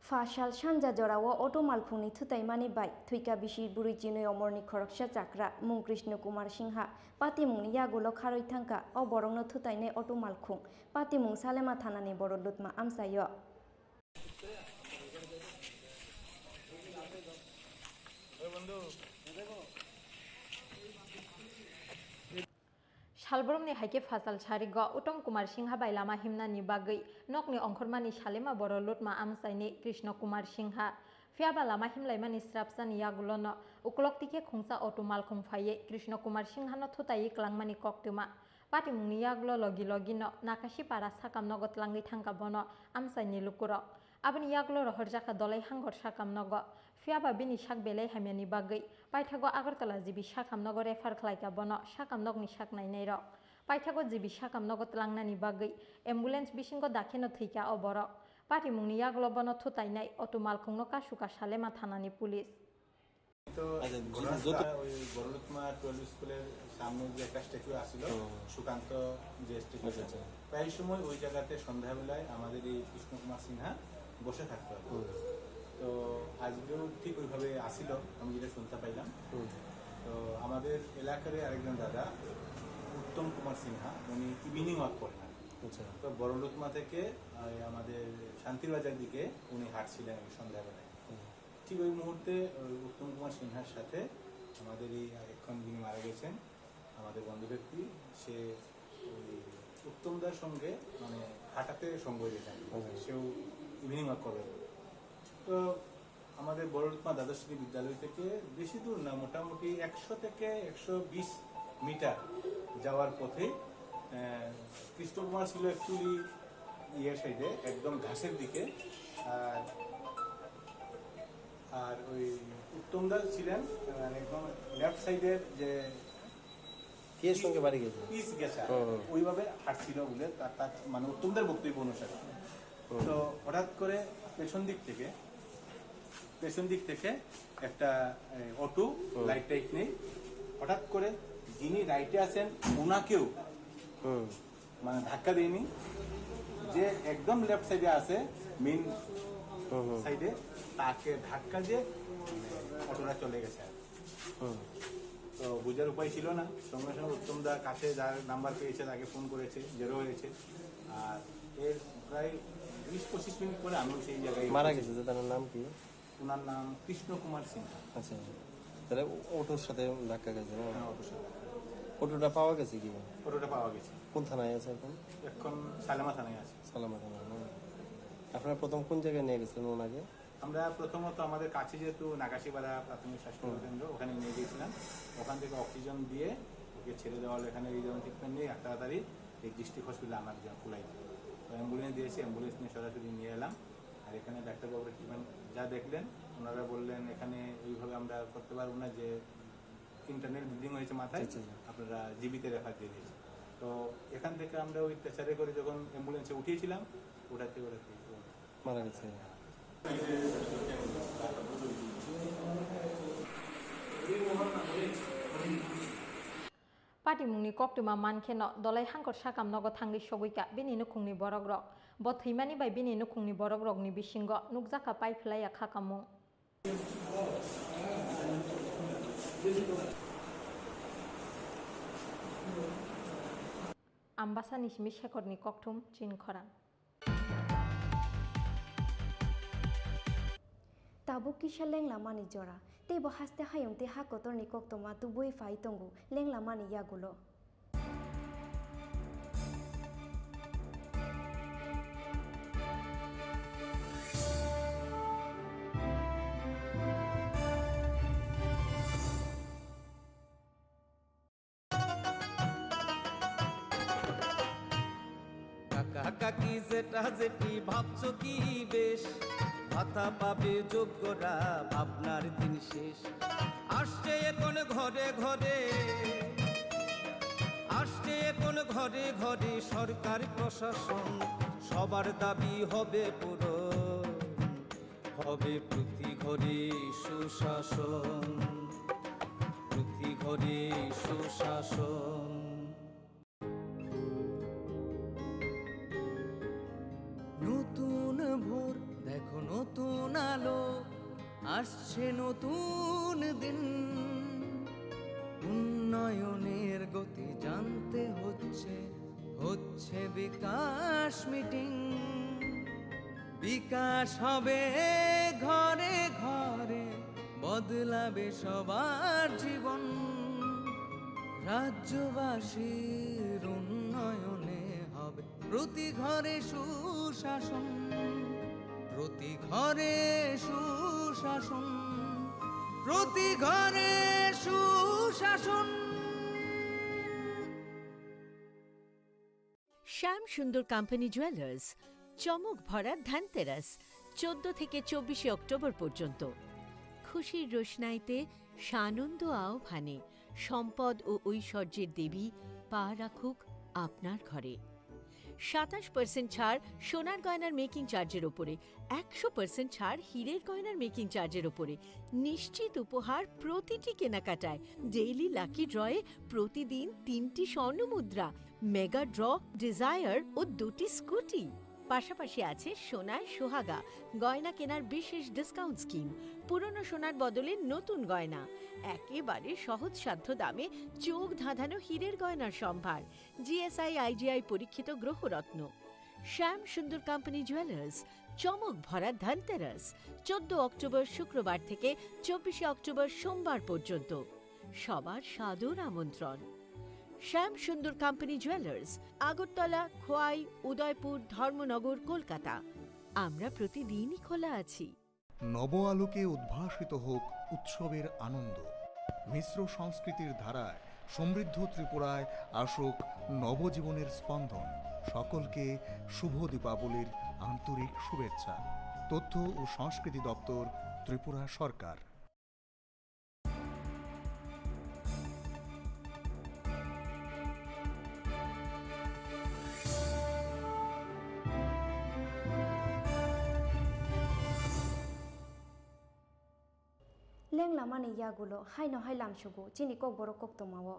Phasal sanja jorao auto malkhungni thutaimani bai thwika bisi bwrwi chinwi omorni khoroksa chakra mung Krishna Kumar Singha patimungni yagulo kharwi thangkha. O borokno thutainai auto malkhung patimung Salema thanani borok lutma amchaio. Salbrumni hai khe Phasal sarigo Uttom Kumar Singha bai lama himnani bagwi nokni ongkhormani Salema borok lutma amchaini Krishna Kumar Singha. Phiyaba lama himlaimani srapsani yagulono uklok tikhe khungsa auto malkhung phaiwi Krishna Kumar Singhano thutaiwi klangmani koktwma. Patimungni yagulo logi logino Nakasipara sakam nogo tlangwi thangkha bono amchaini lukurok. Aboni yagulo rohorjakha Dolai Hangkor sakam nogo. Phiyaba bini sak belai hamyani bagwi paithago Agartala G B sakam nogo refer khlaikha bono sakam nokni sak nainairok. Paithago G B sakam nogo tlangnani bagwi ambulance bisingo dakheno thwikha o borok. Patimungni yagulo bono thutainai auto malkhungno Kasuka Salema thanani police. তো আচ্ছা, জি, ঘটনাটা যত ওই বড়লুকমা টুয়েলভ স্কুলের সামনে যে একটা স্ট্যাচু আছিল, হুম। সুকান্ত যে স্ট্যাচু আচ্ছা, আচ্ছা। প্রায় সময় ওই জায়গাতে সন্ধ্যাবেলায় আমাদের এই কৃষ্ণ কুমার সিনহা বসে থাকতো আর কি। হুম। তো আজকেও ঠিক ওইভাবে আসিল, আমি যেটা শুনতে পাইলাম। হুম। তো আমাদের এলাকার আরেকজন দাদা উত্তম কুমার সিনহা, উনি ইভিনিং ওয়াক করেন আর কি। আচ্ছা। তো বড়লুকমা থেকে, আহ, আমাদের শান্তির বাজার দিকে উনি হাঁটছিলেন ওই সন্ধ্যাবেলায়। হুম। ঠিক ওই মুহূর্তে ওই উত্তম কুমার সিনহার সাথে আমাদের এই এখন যিনি মারা গেছেন, আমাদের বন্ধু ব্যক্তি, সে ওই উত্তম দার সঙ্গে মানে হাঁটাতে সঙ্গ দিয়েছেন। হুম। সেও ইভিনিং ওয়াক করবে। তো আমাদের বড়লুকমা দ্বাদশ শ্রেণী বিদ্যালয় থেকে বেশি দূর না, মোটামুটি একশো থেকে একশো বিশ মিটার যাওয়ার পথে, আহ, কৃষ্ণকুমার ছিল অ্যাকচুয়ালি ইয়ের সাইডে, একদম ঘাসের দিকে। আর, আর ওই উত্তম দা ছিলেন, আহ, একদম লেফট সাইডের যে কে সঙ্গে বাড়ি গেছে? পিচ গেছে, হুম, হুম। ওইভাবে হাঁটছিল বলে তার, তার মানে উত্তম দার বক্তব্য অনুসারে। হুম। তো হঠাৎ করে পেছন দিক থেকে, পেছন দিক থেকে একটা, এ, অটো, হুম। লাইট টাইট নেই, হঠাৎ করে যিনি রাইটে আছেন ওনাকেও হুম। মানে ধাক্কা দেয়নি, যে একদম লেফট সাইডে আছে, মেইন হুম, হুম। সাইডে, তাকে ধাক্কা দিয়ে অটোটা চলে গেছে। হুম। তো বোঝার উপায় ছিল না, সঙ্গে সঙ্গে উত্তম দা কাছে যার নাম্বার পেয়েছে তাকে ফোন করেছে, জেরো হয়েছে। আর এর প্রায় বিশ পঁচিশ মিনিট পরে আমিও সেই জায়গায় মারা পৌঁছেছি। গেছে যে তার নাম কি? ওনার নাম কৃষ্ণ কুমার সিনহা। আচ্ছা, তাহলে অটোর সাথে ধাক্কা খাইছে না? হ্যাঁ, অটোর সাথে। অটোটা পাওয়া গেছে কি? অটোটা পাওয়া গেছে। কোন থানায় আছে এখন? এখন সালেমা থানায় আছে। সালেমা থানায়, না? আপনারা প্রথম কোন জায়গায় নিয়ে গেছিলেন ওনাকে? আমরা প্রথমত আমাদের কাছে যেহেতু নাগাশিপাড়া প্রাথমিক স্বাস্থ্য হুম। কেন্দ্র, ওখানে নিয়ে গেছিলাম। ওখান থেকে অক্সিজেন দিয়ে ওকে ছেড়ে দেওয়া হলো। এখানে এই যেমন ট্রিটমেন্ট নেই, আর তাড়াতাড়ি এই ডিস্ট্রিক্ট হসপিটালে আনার জন্য কুলাইতে। তো অ্যাম্বুলেন্স দিয়েছি, অ্যাম্বুলেন্স নিয়ে সরাসরি নিয়ে এলাম। আর এখানে ডাক্তারবাবুরা ট্রিটমেন্ট যা দেখলেন, ওনারা বললেন, "এখানে এইভাবে আমরা করতে পারবো না, যে ইন্টারনাল ব্লিডিং হয়েছে মাথায়, আচ্ছা, আচ্ছা। আপনারা জিবিতে রেফার দিয়ে দিয়েছেন।" তো এখান থেকে আমরা ওই ট্রেচারে করে যখন অ্যাম্বুলেন্সে উঠিয়েছিলাম, ওঠাতে ওঠাতে মারা গেছে। Patimungni koktwma mankheno Dolai Hangkor sakam nogo thangwi sogwikha bini nukhungni borokrok. Bo thwimani bai bini nukhungni borokrokni bisingo nukjakha pai phlaiya kha kamung. Ambasani simi Shekhorni kokthum chini khorang. Tabuk kisa lenglamani jora, tei bo haste hayung tei ha kotorni koktwma tubui phai tongo lenglamani yagulo. কাকা কাকি জেঠা জেঠি ভাবছো কি বেশ, ভাতা পাবে যোগ্যরা, ভাবনার দিন শেষ। আসছে এখন ঘরে ঘরে, আসছে এখন ঘরে ঘরে সরকার প্রশাসন, সবার দাবি হবে পূরণ। হবে প্রতি ঘরে সুশাসন, প্রতি ঘরে সুশাসন। নতুন ভোর, দেখো নতুন আলো, আসছে নতুন দিন। উন্নয়নের গতি জানতে হচ্ছে, হচ্ছে বিকাশ মিটিং। বিকাশ হবে ঘরে ঘরে, বদলাবে সবার জীবন। রাজ্যবাসীর উন্নয়নে হবে প্রতি ঘরে সুশাসন, প্রতি ঘরে সুশাসন, প্রতি ঘরে সুশাসন। শ্যাম সুন্দর কোম্পানি জুয়েলার্স, চমক ভরা ধনতেরাস, চোদ্দ থেকে চব্বিশে অক্টোবর পর্যন্ত। খুশির রোশনাইতে সানন্দ আহ্বানে সম্পদ ও ঐশ্বর্যের দেবী পা রাখুক আপনার ঘরে। সাতাশ পার্সেন্ট ছাড় সোনার গয়নার মেকিং চার্জের ওপরে, একশো পার্সেন্ট ছাড় হীরের গয়নার মেকিং চার্জের ওপরে। নিশ্চিত উপহার প্রতিটি কেনাকাটায়। ডেইলি লাকি ড্রয়ে প্রতিদিন তিনটি স্বর্ণ মুদ্রা, মেগা ড্র, ডিজায়ার ও দুটি স্কুটি। পাশাপাশি আছে সোনায় সোহাগা গয়না কেনার বিশেষ ডিসকাউন্ট স্কিম। পুরনো সোনার বদলে নতুন গয়না, একেবারে সহজসাধ্য দামে চোখ ধাঁধানো হীরের গয়নার সম্ভার। জিএসআই আইজিআই পরীক্ষিত গ্রহরত্ন। শ্যাম সুন্দর কোম্পানি জুয়েলার্স, চমক ভরা ধনতেরাস, চোদ্দ অক্টোবর শুক্রবার থেকে চব্বিশে অক্টোবর সোমবার পর্যন্ত। সবার সাদর আমন্ত্রণ। শ্যাম সুন্দর কোম্পানি জুয়েলার্স, আগরতলা, খোয়াই, উদয়পুর, ধর্মনগর, কলকাতা। আমরা প্রতিদিনই খোলা আছি। নব আলোকে উদ্ভাসিত হোক উৎসবের আনন্দ। মিশ্র সংস্কৃতির ধারায় সমৃদ্ধ ত্রিপুরায় আসুক নবজীবনের স্পন্দন। সকলকে শুভ দীপাবলির আন্তরিক শুভেচ্ছা। তথ্য ও সংস্কৃতি দপ্তর, ত্রিপুরা সরকার। Lenglamani yagulo haino hai lamsugo chini kokborok koktwmao.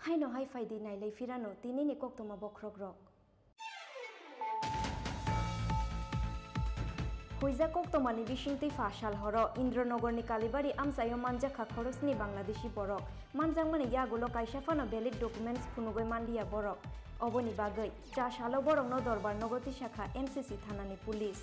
Haino hai phaidi nailai phirano tinini koktwma bokhrokrok. Huijak koktwmani bisingtwi pha sal horo Indronogorni Kalibari amchaio manjakha khorosni Bangladeshi borok. Manjakmani yagulo kaisa phano valid documents phunugwi manliya borok. Oboni bagwi cha salo borokno dorbar nogo tisakha N C C thanani police.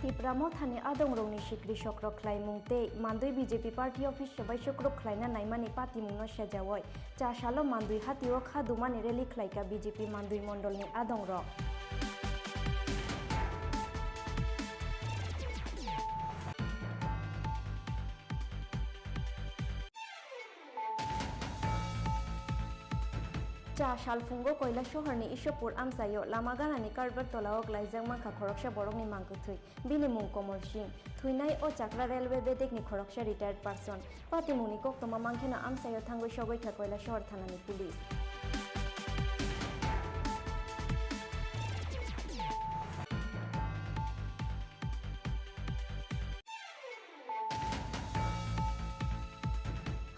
Tipra Mothani adongrokni sikri sokro khlaimung tei mandui B J P party office se bai sukruk khlaina naimani patimungno sejaui cha salo mandui hatio kha dumani rally khlaika B J P mandui mondolni adongrok. Cha salphungo Koilasohorni Ishopur amchaio lama ganani culvert tolao glaijakma kha khoroksa borokni mangkwthwi. Bini mung Komol Singh. Thwinai o chakra railway bedekni khoroksa retired person. Patimungni koktwma mankheno amchaio thangwi sogwi kha Koilasohor thanani police.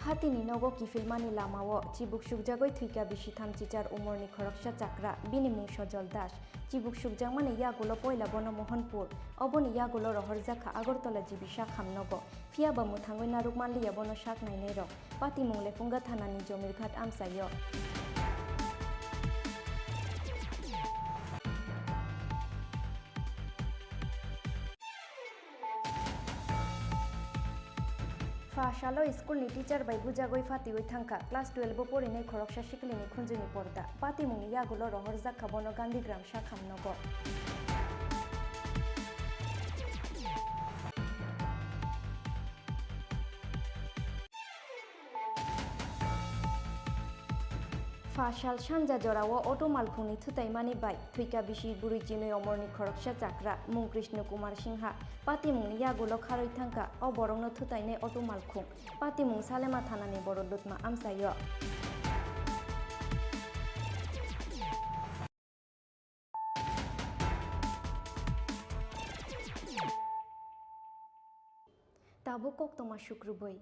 Hatini nogo kiphilmani lamao chibuk sukjagwi thwika bisi thamchichar umorni khoroksa chakra, bini mung Sojol Das. Chibuk sukjakmani yagulo poila bono Mohanpur, oboni yagulo rohorjak kha Agartala G B sakham nogo. Phiyaba mwthangwi narwk manliya bono sak nainairok. Patimung Lephunga thanani Jomirghat amchaio. Pha salo school ni teacher bai bujagwi phatiwi thangkha. Class twelve o porinai khoroksa siklini khunjwini porda. Patimungni yagulo rohorjak kha bono Gandhigram sakham nogo. Pha sal sanja jorao auto malkhungni thutaimani bai thwika bisi bwrwi chinwi omorni khoroksa chakra mung Krishna Kumar Singha. Patimungni yagulo kharwi thangkha o borokno thutainai auto malkhung. Patimung Salema thanani Borodutma amchaio. Tabuk koktwma sukrubwi.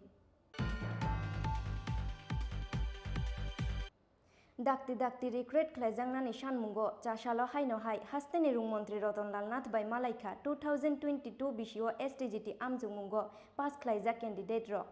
Dakti dakti recruit khlaijaknani sanmungo cha salo haino hai hasteni rung montri Roton Lal Nath bai malaikha two thousand twenty-two bisio S T G T amjokmungo pass khlaijak candidate rok.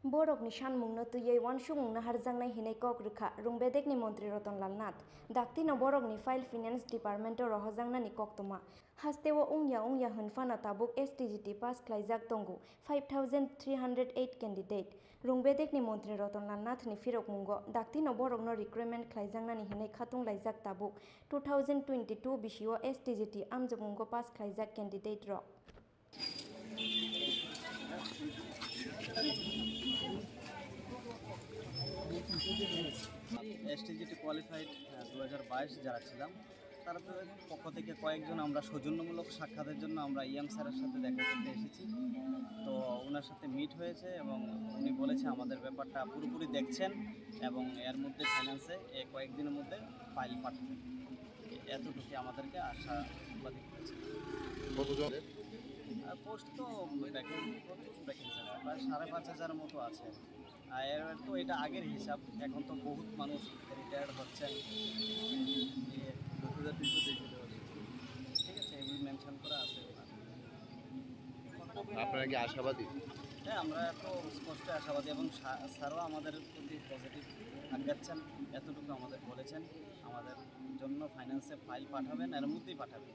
Borokni sanmungno twiwi uansukmungno harjaknai hinwi kok rwkha Rungbedekni montri Rotonlal Nath. Daktino borokni file Finance Department-o rohojaknani koktwma. Hasteo wngya wngya hwn phano tabuk S T G T pass khlaijak tongo five thousand three hundred eight candidate. Rungbedekni montri Rotonlal Nathni phirokmungo daktino borokno recruitment khlaijaknani hinwi khatung laijak tabuk two thousand twenty-two bisio S T G T amjokmungo pass khlaijak candidate rok. STGT qualified দু হাজার বাইশ যারা ছিলাম, তারা তো পক্ষ থেকে কয়েকজন আমরা সৌজন্যমূলক সাক্ষাতের জন্য আমরা ইএম স্যারের সাথে দেখা করতে এসেছি। তো ওনার সাথে মিট হয়েছে এবং উনি বলেছে আমাদের ব্যাপারটা পুরোপুরি দেখছেন এবং এর মধ্যে ফাইন্যান্সে এ কয়েকদিনের মধ্যে ফাইল পাঠাবেন। এতটুকু আমাদেরকে আশাবাদী করেছে। কতজন? আর পোস্ট তো ভ্যাকেন্ট, প্রচুর ভ্যাকেন্সি আছে, প্রায় সাড়ে পাঁচ হাজার মতো আছে। আর এর তো এটা আগের হিসাব, এখন তো বহুত মানুষ রিটায়ার্ড হচ্ছেন। ঠিক আছে, এগুলি মেনশন করা আছে ওখানে। আপনারা কি আশাবাদী? হ্যাঁ, আমরা তো স্পষ্ট আশাবাদী এবং স্যারও আমাদের প্রতি পজিটিভ আগাচ্ছেন, এতটুকু আমাদের বলেছেন। আমাদের জন্য ফাইন্যান্সে ফাইল পাঠাবেন, এর মধ্যেই পাঠাবেন।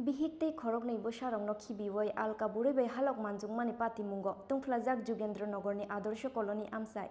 Bihik tei khoroknwi bwsarokno khibiwi alka bwrwi bai halok manjukmani patimungo tungphlajak Jugendra Nogorni Adorsho Colony amchai.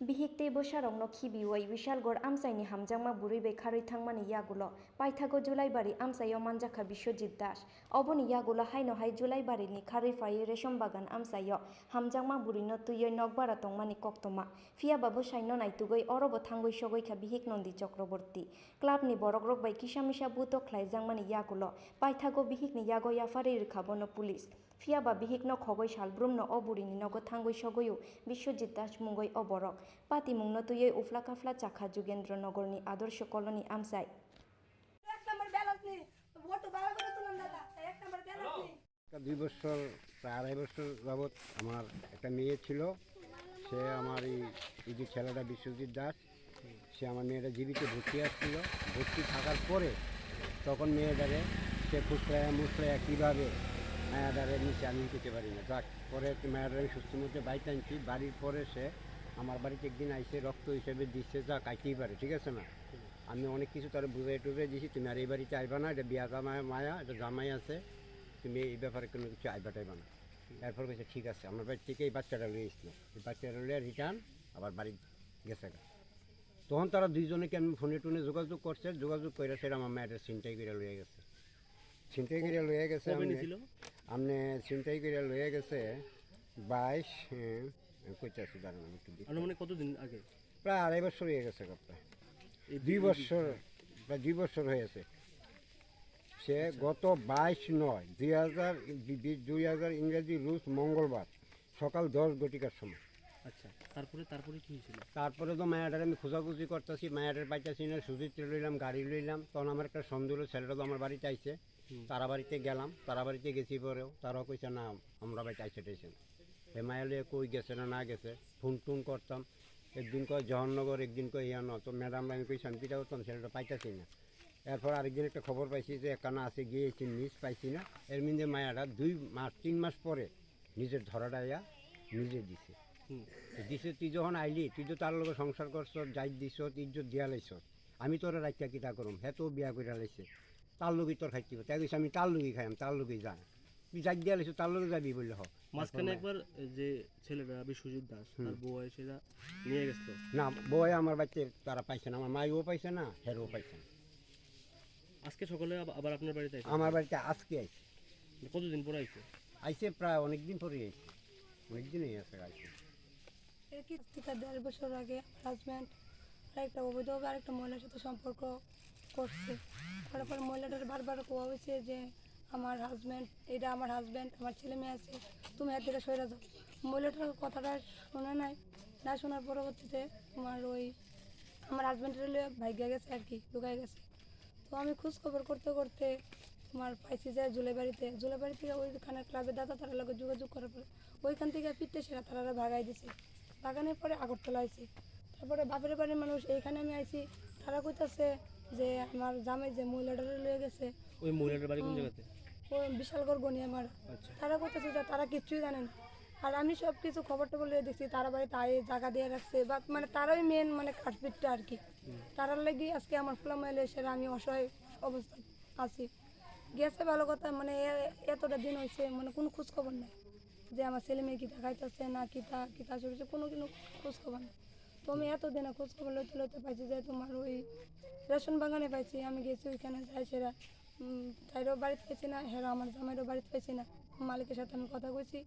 Bihik tei bwsarokno khibiwi Wishalgor amchaini hamjakma bwrwi bai kharwi thangmani yagulo paithago Julaibari amchaio manjakha Biswajit Das. Oboni yagulo haino hai Julaibarini kharwi phaiwi Reshom Bagan amchaio hamjakma bwrwino twiwi nokbara tongmani koktwma. Phiya ba bwsaino naitugwi orobo thangwi sogwi kha bihik Nondi Chakraborty. Clubni borokrok bai kisa misa buto khlaijakmani yagulo paithago bihikni yago yapharwi rwkha bono police. Phiya ba bihikno khogwi salbrumno o burini nogo thangwi sogwi-o Biswajit Das mungwi o borok. Patimungno twiwi uphla kaphla chakha Jugendra Nogorni Adorsho Colony amchai. এক নম্বর ব্যালেন্স নেই। ভোট তো বারো করে তুলুন দাদা, এক নম্বর ব্যালেন্স নেই। দুই বছর, প্রায় আড়াই বছর যাবৎ আমার একটা মেয়ে ছিল। সে আমার এই, এই যে ছেলেটা বিশ্বজিৎ দাস, সে আমার মেয়েটা জীবিত ভর্তি আসছিল। ভর্তি থাকার পরে তখন মেয়েটারে সে ফুসলাইয়া মুসলাইয়া কীভাবে মেয়েটারে নিচে আমি নিতে পারি না। যাক, পরে মেয়েটারে আমি সুস্থ মধ্যে বাড়িতে আনছি। বাড়ির পরে সে আমার বাড়িতে একদিন আইসে, রক্ত হিসেবে দিচ্ছে, যা কাইতেই পারে, ঠিক আছে না? আমি অনেক কিছু তারে বুঝাই টুঝাই দিছি, "তুমি আর এই বাড়িতে আইবা না, এটা বিয়া জামাই মায়া, এটা জামাই আছে, তুমি এই ব্যাপারে কোনো কিছু আইবা টাইবা না।" এরপর কইছে, "ঠিক আছে।" আমার বাড়ি থেকে এই বাচ্চাটা লইয়া এসেছিল, এই বাচ্চাটা লইয়া রিটার্ন আবার বাড়ি গেছে গা। তখন তারা দুইজনে কেমন ফোনে টোনে যোগাযোগ করছে, যোগাযোগ করে সেটা আমার মেয়েটা ছিনতাই করে লইয়া গেছে। ছিনতাই করে লইয়া গেছে কবে আপনি, নিছিল? আপনি ছিনতাই করে লইয়া গেছে বাইশ, হ্যাঁ, কইতে আছে, দাঁড়ান, আমি একটু দেখতে। আনুমানিক কতদিন আগে? প্রায় আড়াই বছর হয়ে গেছে গো, প্রায়। এই দুই বছর, প্রায় দুই বছর হয়েছে। সে আচ্ছা। গত বাইশ নয় দুই হাজার, বি-, বি-, দুই হাজার ইংরেজি রোজ মঙ্গলবার সকাল দশ ঘটিকার সময়। আচ্ছা, তারপরে, তারপরে কি হয়েছিল? তারপরে তো মায়াটার আমি খোঁজাখুঁজি করতেছি, মায়াটার পাইতেছি না, সুজিত লইলাম, গাড়ি লইলাম, তখন আমার একটা সন্দেহ হলো ছেলেটা তো আমার বাড়িতে আইছে, হুম। তারা বাড়িতে গেলাম, তারা বাড়িতে গেছি পরেও তারাও কইছে, "না, আমরা বাড়িতে আইছে টাইছে না।" হে মায়া লইয়া কই গেছে না না গেছে, ফোন টোন করতাম, একদিন কয় জহরনগর, একদিন কয় ইয়ানো, তো ম্যাডাম আমি কইছি, "আমি কিতা করতাম, ছেলেটা পাইতাছি না।" এরপর আরেকদিন একটা খবর পাইছি যে এখানে আছে, গিয়েছি, মিস পাইছি না। এর মধ্যে মায়াটা দুই মাস, তিন মাস পরে নিজের ধরাটা আইয়া নিজে দিছে। হুম। তো দিছে, "তুই যখন আইলি, তুই তো তার লগে সংসার করছস, যাই দিছস, ইজ্জত দিয়া লাইছস, আমি তোরে রাখিয়া কিতা করুম, হে তো বিয়া করিয়া লাইছে, তার লগেই তোর খাইতে হবে।" তাই কইছে, "আমি তার লগেই খাইম, তার লগেই যাই।" তুই যাই দিয়া লাইছস, তার লগে যাবি বললে হ। মাঝখানে তারপর একবার যে ছেলেটা বিশ্বজিৎ দাস, হুম। তার বউ এসে যা নিয়ে গেছিল। না, বউ আমার বাড়িতে তারা পাইছে না, আমার মাইও পাইছে না, হেরও পাইছে না। আজকে সকালে আব-, আবার আপনার বাড়িতে আইছে? আমার বাড়িতে আজকে আইছে। কতদিন পরে আইছে? আইছে প্রায় অনেক দিন পরে আইছে, অনেক দিন হয়ে গেছে আইছে। এর কি, ঠিক দেড় বছর আগে আমার হাজব্যান্ড আরেকটা অবৈধভাবে আরেকটা মহিলার সাথে সম্পর্ক করছে। করার পর মহিলাটার বারবার কোয়া হয়েছে যে, "আমার হাজব্যান্ড, এটা আমার হাজব্যান্ড, আমার ছেলে মেয়ে আছে, তুমি এর থেকে সরে যাও।" মহিলাটার কথাটা শুনে নাই। না শোনার পরবর্তীতে তোমার ওই আমার হাজব্যান্ডের লইয়া ভাইগা গেছে আর কি, লুকাই গেছে। তো আমি খোঁজ খবর করতে করতে তোমার পাইছি যে জুলাইবাড়িতে, জুলাইবাড়ি থেকে ওইখানে ক্লাবের দাদা তারা লগে যোগাযোগ করার পরে ওইখান থেকে ফিরতে সেরা তারা ভাগাই দিছে। ভাগানোর পরে আগরতলা আইছি। তারপরে বাপের বাড়ির মানুষ এইখানে আমি আইছি, তারা কইতাছে যে আমার জামাই যে মহিলাটারে লয়ে গেছে, ওই মহিলাটার বাড়ি কোন হুম। জায়গাতে? ওই বিশালগড় গনিয়ামারা। আচ্ছা। তারা কইতাছে যে তারা কিচ্ছুই জানে না। আর আমি সব কিছু খবর টবর লয়ে দেখছি, তারা বাড়িতে আয়ে জায়গা দিয়ে রাখছে, বা মানে তারাই মেন মানে কাঠপিটটা আর কি। হুম। তারার লাগি আজকে আমার ফুলামাইলে সেরা আমি অসহায় অবস্থা আছি। গেছে ভালো কথা, মানে এ-, এতটা দিন হয়েছে, মানে কোনো খোঁজ খবর নাই যে আমার ছেলে মেয়ে কিতা খাইতেছে না কিতা কিতা চলছে, কোনো দিনও খোঁজ খবর নাই। তো আমি এতদিনে খোঁজ খবর লইতে লইতে পাইছি যে তোমার ওই রেশন বাগানে পাইছি। আমি গেছি ওইখানে যাই সেরা, উম, তাইরও বাড়িতে পাইছি না, হেরা আমার জামাইরও বাড়িতে পাইছি না। মালিকের সাথে আমি কথা কইছি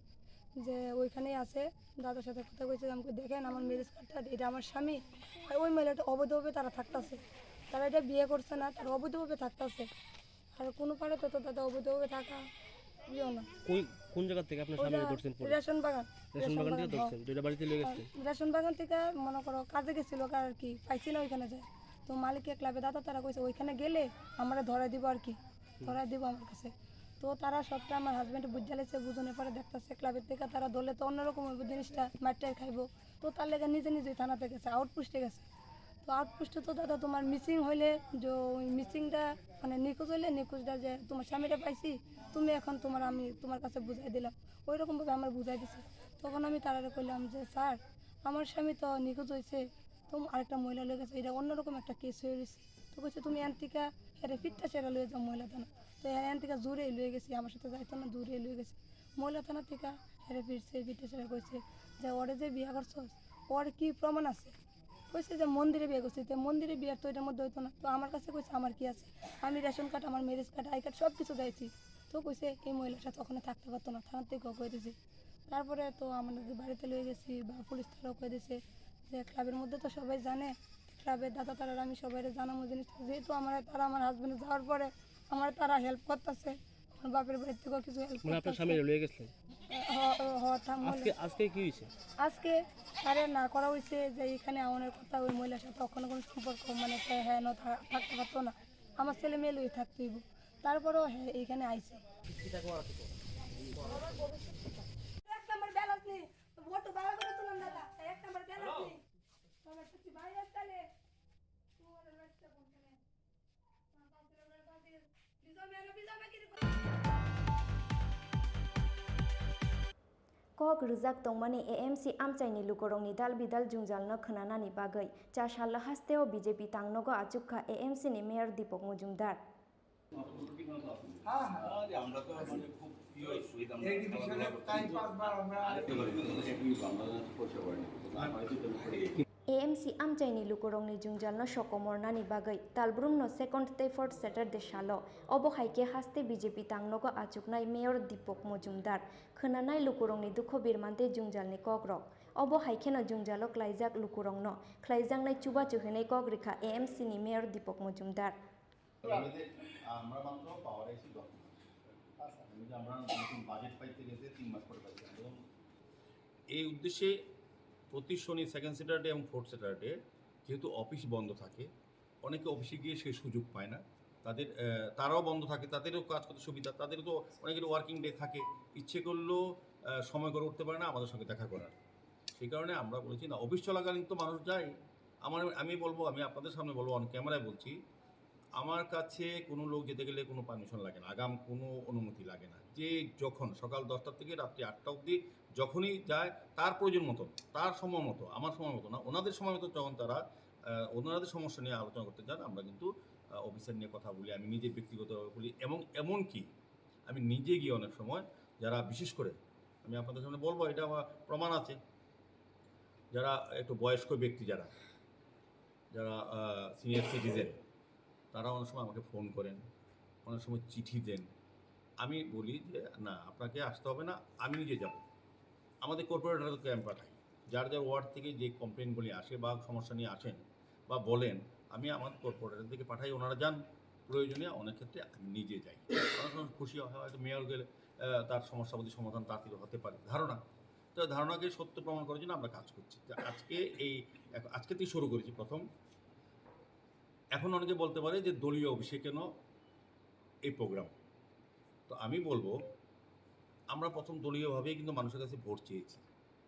যে ওইখানেই আছে, দাদার সাথে কথা কইছি। আমি কই, "দেখেন আমার ম্যারেজ কার্ডটা, এটা আমার স্বামী, আর ওই মহিলাটা অবৈধভাবে তারা থাকতেছে, তারা এটা বিয়ে করছে না, তারা অবৈধভাবে থাকতেছে।" আর কোনো পারে তো, তো দাদা অবৈধভাবে থাকা ইয়েও না। কোন, কোন জায়গা থেকে আপনার স্বামীরে ওটা ধরছেন পরে? রেশন বাগান। রেশন রেশন বাগান থেকে বাগান, ধরছেন, হ্যাঁ। তো এটা বাড়িতে লয়ে গেছে? আর রেশন বাগান থেকে মনে করো কাজে গেছিল আর কি, পাইছি না ওইখানে যায়। তো মালিকে ক্লাবে দাদা তারা কইছে, "ওইখানে গেলে আমরা ধরাই দিব আর কি, ধরাই দিব আমার কাছে।" তো তারা সবটা আমার হাজব্যান্ড বুঝে লেছে, বুঝানোর পরে দেখতেছে ক্লাবের থেকে তারা ধরলে তো অন্যরকম হইব জিনিসটা, মারটাই খাইবো। তো তার লেগে নিজে নিজেই থানাতে গেছে, আউটপোস্টে গেছে। তো আউটপোস্টে তো দাদা তোমার মিসিং হইলে, যে ওই মিসিংটা মানে নিখোঁজ হইলে, নিখোঁজটা যে তোমার স্বামীটা পাইছি, তুমি এখন তোমার, আমি তোমার কাছে বুঝাই দিলাম, ওই রকমভাবে আমার বুঝাই দিছে। তখন আমি তারারে কইলাম যে, "স্যার, আমার স্বামী তো নিখোঁজ হয়েছে, তো আরেকটা মহিলা লয়ে গেছে, এটা অন্যরকম একটা কেস হয়ে গেছে।" তো কইছে, "তুমি এনতিকা হেরে ফিরটা সেরা লয়ে যাও মহিলা থানা।" তো এর এনতিকা জোরে লয়ে গেছি, আমার সাথে যাইতো না, জোরে লয়ে গেছি মহিলা থানা থেকে। হেরে ফিরছে, ফিরতে সেরা কইছে যে, "ওরে যে বিয়া করছস, ওর কি প্রমাণ আছে?" কইছে যে, "মন্দিরে বিয়ে করছি।" তো মন্দিরে বিয়ার তো এটার মধ্যে হইতো না। তো আমার কাছে কইছে, "আমার কি আছে?" আমি রেশন কার্ড, আমার ম্যারেজ কার্ড, আই কার্ড সব কিছু দিয়েছি। তো কইছে, "এই মহিলাটা তো ওখানে থাকতে পারতো না, থানার থেকে কয়ে দিয়েছি।" তারপরে তো আমাদের বাড়িতে লয়ে গেছি বা পুলিশ তারাও কয়ে দিয়েছে যে ক্লাবের মধ্যে তো সবাই জানে, ক্লাবের দাদা তারা আমি সবাই জানাবো জিনিসটা, যেহেতু আমার, তারা আমার হাজবেন্ড যাওয়ার পরে আমার তারা হেল্প করতেছে, আমার বাপের বাড়ি থেকেও কিছু হেল্প মানে আপনার করতেছে। স্বামী লয়ে গেছিলেন? হ, হ, হ, থাম বলে। আজকে, আজকে কি হয়েছে? আজকে তারে না করা হয়েছে যে এখানে আমার কথা, ওই মহিলার সাথে কখনো কোনো সম্পর্ক মানে হ্যাঁ, হ্যাঁ, না থা-, থাকতে পারতো না, আমার ছেলে মেয়ে লই থাকতে হইব, তারপরেও হ্যাঁ এইখানে আইছে। এক নম্বর ব্যালেন্স নেই, ভোট ভাড়া করে তুলুন দাদা, এক নম্বর ব্যালেন্স নেই। তোমার সাথে বাইরে আসতে Kok rwjak tongmani A M C amchaini lukurokni dal bidal jwngjalno khwnanani bagwi cha salo hasteo B J P tangnogo achukha A M C ni Mayor Deepak Majumdar. হ্যাঁ, হ্যাঁ। আরে, আমরা তো মানে খুব প্রিয় শহীদ, আমরা এই ডিভিশনের খেলাধুলা করতাম। তাই পাঁচবার আমরা আরেকটা বাড়ি, আমরা তো পয়সা বাড়ি, তো না হয় তো তাহলে পড়ে যাই। A M C amchaini lukurokni jwngjalno sokomornani bagwi Talbrumno second tei fourth Saturday salo. Obo hai khe haste B J P tangnogo achuknai Mayor Deepak Majumdar. Khwnanai lukurokni dukho birmante jwngjalni kokrok. Obo hai kheno jwngjalo klaijak lukurokno khlaijaknai chubachu hinwi kok rikha A M C ni Mayor Deepak Majumdar. এমনিতে আমরা মাত্র পাওয়ার আইছি দশ মাস। আচ্ছা। এমনিতে আমরা নতুন বাজেট পাইতে গেছে তিন মাস পরে পাইছি। এবং এই উদ্দেশ্যে প্রতি শনি, সেকেন্ড স্যাটারডে এবং ফোর্থ স্যাটারডে যেহেতু অফিস বন্ধ থাকে, অনেকে অফিসে গিয়ে সেই সুযোগ পায় না। তাদের, আহ, তারাও বন্ধ থাকে, তাদেরও কাজ করতে সুবিধা, তাদেরও তো অনেকের ওয়ার্কিং ডে থাকে, ইচ্ছে করলেও, আহ, সময় করে উঠতে পারে না আমাদের সঙ্গে দেখা করার। সেই কারণে আমরা বলেছি, না, অফিস চলাকালীন তো মানুষ যায়। আমার, আমি বলবো, আমি আপনাদের সামনে বলবো, অন ক্যামেরায় বলছি, আমার কাছে কোনো লোক যেতে গেলে কোনো পারমিশন লাগে না, আগাম কোনো অনুমতি লাগে না। যে যখন সকাল দশটা থেকে রাত্রি আটটা অবধি যখনই যায়, তার প্রয়োজন মতো, তার সময় মতো, আমার সময় মতো না, ওনাদের সময় মতো যখন তারা, আহ, ওনাদের সমস্যা নিয়ে আলোচনা করতে চান, আমরা কিন্তু, আহ, অফিসার নিয়ে কথা বলি, আমি নিজে ব্যক্তিগতভাবে বলি, এবং এমনকি আমি নিজে গিয়ে অনেক সময় যারা, বিশেষ করে আমি আপনাদের সামনে বলবো, এটা আমার প্রমাণ আছে, যারা একটু বয়স্ক ব্যক্তি, যারা, যারা, আহ, সিনিয়র সিটিজেন, তারা অনেক সময় আমাকে ফোন করেন, অনেক সময় চিঠি দেন। আমি বলি যে, "না, আপনাকে আসতে হবে না, আমি নিজে যাব।" আমাদের কর্পোরেটরকে আমি পাঠাই, যার যার ওয়ার্ড থেকে যে কমপ্লেনগুলি আসে বা সমস্যা নিয়ে আসেন বা বলেন, আমি আমার কর্পোরেটরদেরকে পাঠাই, ওনারা যান। প্রয়োজনে অনেক ক্ষেত্রে আমি নিজে যাই। অনেক সময় খুশি হয়, হয়তো মেয়র গেলে, আহ, তার সমস্যা প্রতি সমাধান তাড়াতাড়ি হতে পারে, ধারণা। তো ধারণাকে সত্য প্রমাণ করার জন্য আমরা কাজ করছি। তো আজকে এই, এখ-, আজকে থেকে শুরু করেছি প্রথম। এখন অনেকে বলতে পারে যে দলীয় অফিসে কেন এই প্রোগ্রাম? তো আমি বলবো, আমরা প্রথম দলীয়ভাবেই কিন্তু মানুষের কাছে ভোট চেয়েছি,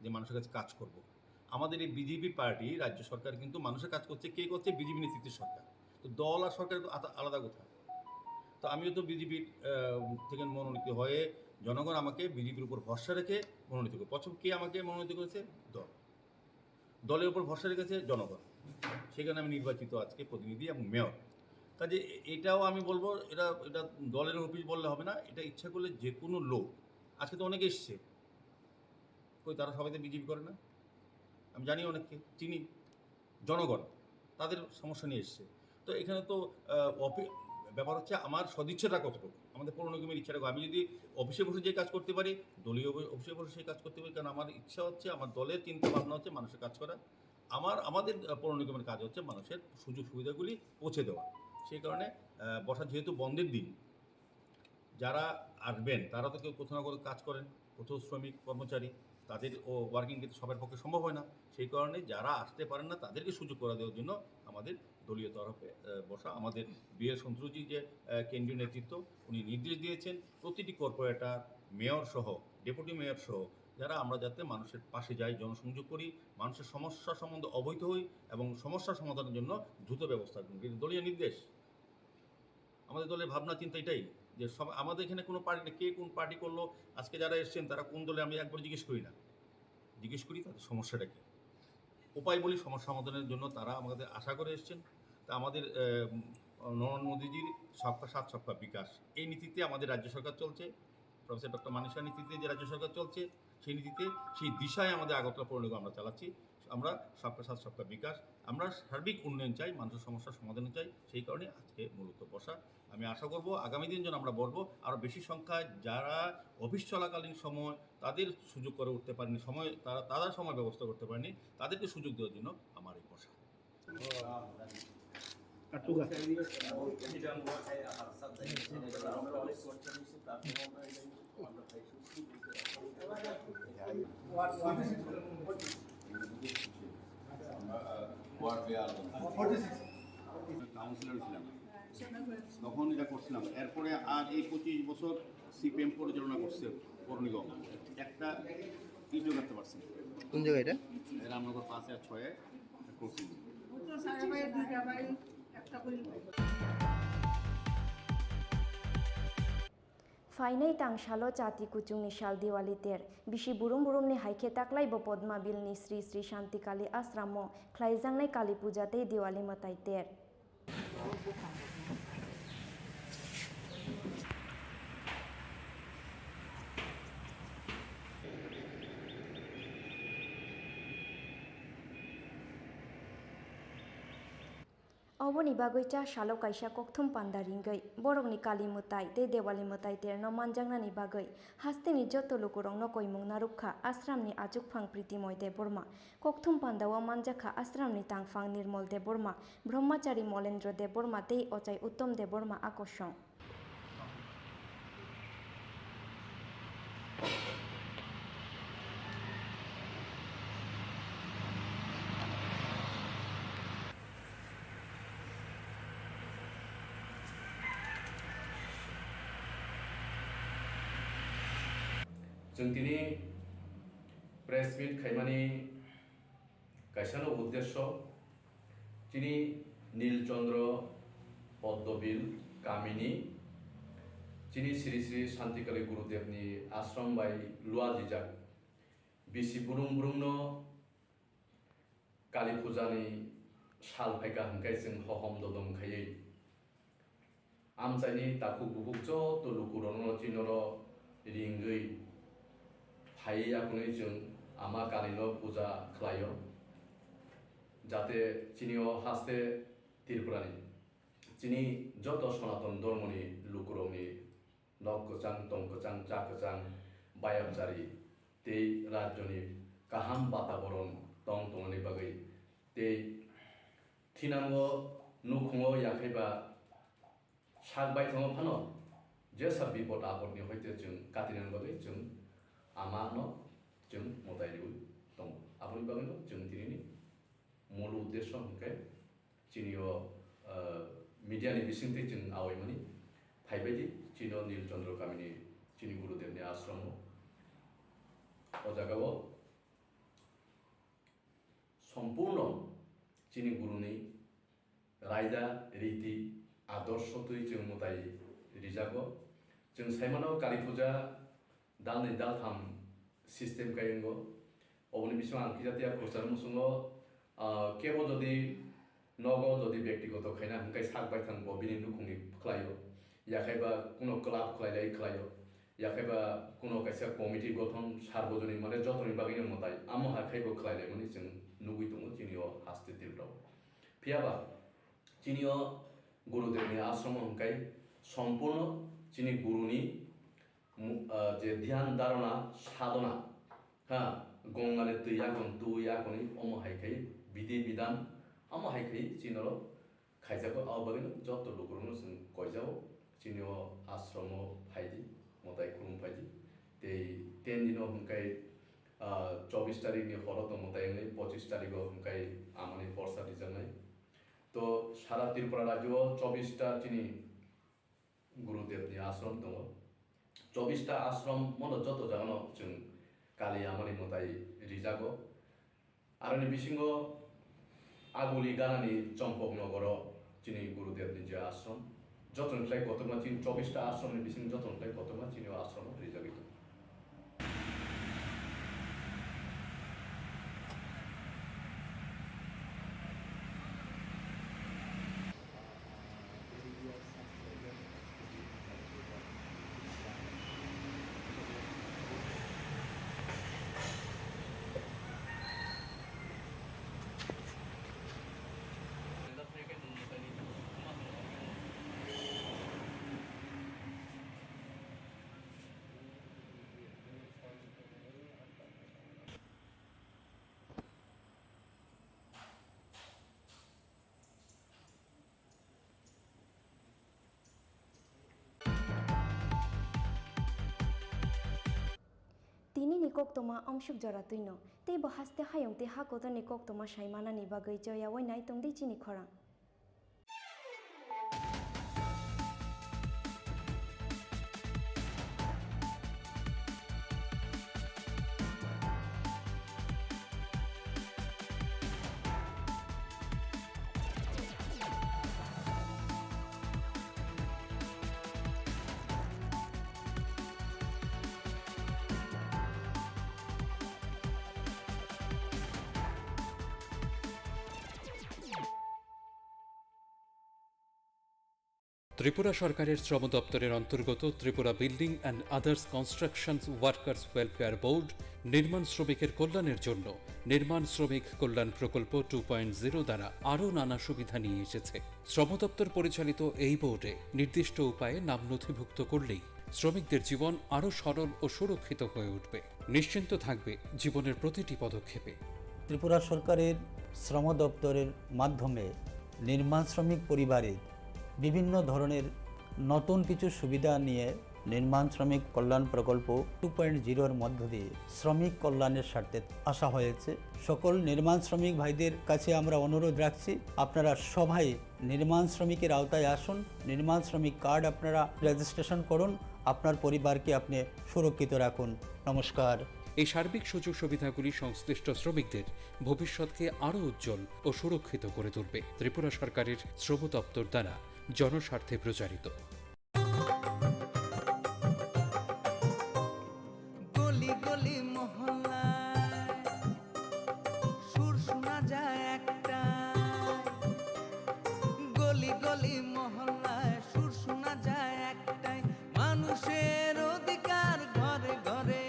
যে মানুষের কাছে কাজ করব। আমাদের এই বিজেপি পার্টি, রাজ্য সরকার কিন্তু মানুষের কাজ করছে, কে করছে? বিজেপি নেতৃত্বের সরকার। তো দল আর সরকার তো আতা-, আলাদা কথা। তো আমিও তো বিজেপির, আহ, থেকে মনোনীত হয়ে জনগণ আমাকে বিজেপির উপর ভরসা রেখে মনোনীত করে। প্রথম কে আমাকে মনোনীত করেছে? দল। দলের উপর ভরসা রেখেছে জনগণ। সেখানে আমি নির্বাচিত আজকে প্রতিনিধি এবং মেয়র। কাজে এ-, এটাও আমি বলবো, এটা, এটা দলের অফিস বললে হবে না, এটা ইচ্ছা করলে যে কোনো লোক, আজকে তো অনেকে এসছে, কই তারা সবাই তো বিজেপি করে না? আমি জানি অনেককে, চিনি, জনগণ, তাদের সমস্যা নিয়ে এসছে। তো এখানে তো, আহ, অফি-, ব্যাপার হচ্ছে আমার সদিচ্ছাটা কতটুকু, আমাদের পৌর নিগমের ইচ্ছাটা কত। আমি যদি অফিসে বসে যে কাজ করতে পারি, দলীয় অফি-, অফিসে বসে সেই কাজ করতে পারি, কারণ আমার ইচ্ছা হচ্ছে, আমার দলের চিন্তা ভাবনা হচ্ছে মানুষের কাজ করা। আমার, আমাদের, আহ, পৌর নিগমের কাজ হচ্ছে মানুষের সুযোগ সুবিধাগুলি পৌঁছে দেওয়া। সেই কারণে, আহ, বর্ষা যেহেতু বন্ধের দিন, যারা আসবেন তারা তো কেউ কোথাও না কোথাও কাজ করেন, কোথাও শ্রমিক কর্মচারী, তাদের ও ওয়ার্কিং কিন্তু সবার পক্ষে সম্ভব হয় না। সেই কারণে যারা আসতে পারেন না তাদেরকে সুযোগ করে দেওয়ার জন্য আমাদের দলীয় তরফে, আহ, বসা। আমাদের বি এল সন্ত্রুজি যে, আহ, কেন্দ্রীয় নেতৃত্ব, উনি নির্দেশ দিয়েছেন প্রতিটি কর্পোরেটর, মেয়র সহ, ডেপুটি মেয়র সহ যারা আমরা যাতে মানুষের পাশে যাই, জনসংযোগ করি, মানুষের সমস্যা সম্বন্ধে অবহিত হই এবং সমস্যা সমাধানের জন্য দ্রুত ব্যবস্থা গ্রহণ করি। দলীয় নির্দেশ। আমাদের দলের ভাবনা চিন্তা এটাই যে সব, আমাদের এখানে কোনো পার্টি নেই, কে কোন পার্টি করলো, আজকে যারা এসছেন তারা কোন দলে, আমি একবার জিজ্ঞেস করি না, জিজ্ঞেস করি তাদের সমস্যাটা কি, উপায় বলি, সমস্যা সমাধানের জন্য তারা আমাদের আশা করে এসছেন। তা আমাদের, আহ, নরেন্দ্র মোদীজির সবকা সাথ সবকা বিকাশ, এই নীতিতে আমাদের রাজ্য সরকার চলছে। প্রফেসর ডক্টর মানিক সাহার নেতৃত্বে যে রাজ্য সরকার চলছে, সেই নীতিতে, সেই দিশায় আমাদের আগরতলা পৌর নিগম আমরা চালাচ্ছি। আমরা সবকা সাথ সবকা বিকাশ, আমরা সার্বিক উন্নয়ন চাই, মানুষের সমস্যার সমাধান চাই। সেই কারণে আজকে মূলত বসা। আমি আশা করব আগামী দিন যেন আমরা বলবো আরও বেশি সংখ্যায় যারা অফিস চলাকালীন সময় তাদের সুযোগ করে উঠতে পারেনি, সময় তারা, তারা সময় ব্যবস্থা করতে পারেনি, তাদেরকে সুযোগ দেওয়ার জন্য আমার এই বসা। কাটুগা। কাউন্সিলর ছিলাম, তখন এটা করছিলাম। এরপরে আর এই পঁচিশ বছর সিপিএম পরিচালনা করছে পৌর নিগম, একটা ইটও রাখতে পারছি না। কোন জায়গা এটা? রামনগর পাঁচে আর ছয়ে করছি। Phainai tangsalo chati kuchungni sal Diwali ter. Bisi burum burumni hai khe taklaibo Podma Bilni Sri Sri Shanti Kali Ashramo khlaijaknai Kali Puja tei Diwali mwtai ter. Oboni bagwi cha salo kaisa kokthum panda ringwi borokni Kali mwtai tei Dewali mwtai terno manjaknani bagwi hasteni joto lukurokno koimung narwkha ashramni achukphang Pritimoy Debbarma. Kokthum pandao manjakha ashramni tangphang Nirmol Debbarma, Brahmachari Molendra Debbarma tei ochai Uttom Debbarma akosong. Chwng tini press meet khaimani kaisano uddesyo, chini Nil Chandra Poddobil kamini chini Sri Sri Shantikali Gurudevni ashram bai luajijak bisi burung burungno Kali Pujani sal phaikha hwnkhe chwng hohom dodom khaiwi amchaini takhuk bukhuk joto lukurokno chinoro ringwi phaiwi akhunwi chwng Ama Kalino puja khlaio, jate chini o haste Tripurani chini joto Sanatan Dhormoni lukurokni nok kwchang, tong kwchang, cha kwchang, bayapchari tei rajyoni kaham bataboron tong tongmani bagwi tei thinango nukhungo yakhaiba sak baithango phano jesa bipod apodni hoite chwng katinani bagwi chwng Amano chwng mwtai riwi tongo. Aboni bagwino chwng tinini mul uddesho hwnkhe chini o, ah, media ni bisingtwi chwng awaimani phaibaidi chini o Nil Chandra kamini chini Gurudev ni ashram o. O jaga o sompurno chini Guru ni raida, riti, adorsho twi chwng mwtai rijago. Chwng saimano Kali Puja dalnwi daltham system kai wngo. Oboni bisingo ang kisa tiya khorsa muchungo, ah, kebo jodi nogo jodi bektigoto khaina hwnkhe sak baithang bo bini nukhungni khlaio. Yakhaiba kuno club khlailai khlaio. Yakhaiba kuno kaisa committee gothon sarbojonik mane jotoni bagwino mwtai. Amo hai khaibo khlailaimani chwng nugwi tongo chini o haste tilrok. Phiyaba chini o Gurudev ni ashram hwnkhe sompurno chini guru ni mu-, ah, je dhyan dharana sadhana, ha, gongani twi yakon twi yakoni omo hai khai bidhi bidhan, omo hai khai chini oro khaijago, abo bagwino joto lukurokno chwng koijao, chini o ashram o phaidi, mwtai khulum phaidi. Tei ten dino hwnkhe, ah, chobbish tarikh ni horo tong mwtai wngnai, pochissh tarikh o hwnkhe amani borsa rijaknai. To sara Tripura rajyo o chobbish ta chini Gurudev ni ashram tongo. Chobbish ta ashram mono joto jagano chwng Kali amani mwtai rijago. Aroni bisingo Aguli ganani Chompok nogoro chini Gurudev ni je ashram. Jotoni khlai kotorma chini chobbish ta ashram ni bising jotoni khlai kotorma chini o ashram o rijagwi tongo. Tini ni koktoma amsuk jora twino, tei bo haste hayung tei ha kotor ni koktoma sai manani bagwi choya wai nai tong di chini khorang. Tripura সরকারের শ্রম দপ্তরের অন্তর্গত Tripura building and others construction workers welfare board নির্মাণ শ্রমিকের কল্যাণের জন্য নির্মাণ শ্রমিক কল্যাণ প্রকল্প টু পয়েন্ট জিরো দ্বারা আরও নানা সুবিধা নিয়ে এসেছে। শ্রম দপ্তর পরিচালিত এই বোর্ডে নির্দিষ্ট উপায়ে নাম নথিভুক্ত করলেই শ্রমিকদের জীবন আরও সরল ও সুরক্ষিত হয়ে উঠবে। নিশ্চিন্ত থাকবে জীবনের প্রতিটি পদক্ষেপে। ত্রিপুরা সরকারের শ্রম দপ্তরের মাধ্যমে নির্মাণ শ্রমিক পরিবারের বিভিন্ন ধরনের নতুন কিছু সুবিধা নিয়ে নির্মাণ শ্রমিক কল্যাণ প্রকল্প টু পয়েন্ট জিরোর মধ্য দিয়ে শ্রমিক কল্যাণের স্বার্থে আসা হয়েছে। সকল নির্মাণ শ্রমিক ভাইদের কাছে আমরা অনুরোধ রাখছি, আপনারা সবাই নির্মাণ শ্রমিকের আওতায় আসুন, নির্মাণ শ্রমিক কার্ড আপনারা রেজিস্ট্রেশন করুন, আপনার পরিবারকে আপনি সুরক্ষিত রাখুন। নমস্কার। এই সার্বিক সুযোগ সুবিধাগুলি সংশ্লিষ্ট শ্রমিকদের ভবিষ্যৎকে আরও উজ্জ্বল ও সুরক্ষিত করে তুলবে। ত্রিপুরা সরকারের শ্রম দপ্তর দ্বারা জনস্বার্থে প্রচারিত। গলি গলি মহল্লায় সুর শোনা যায় একটাই, গলি গলি মহল্লায় সুর শোনা যায় একটাই, মানুষের অধিকার ঘরে ঘরে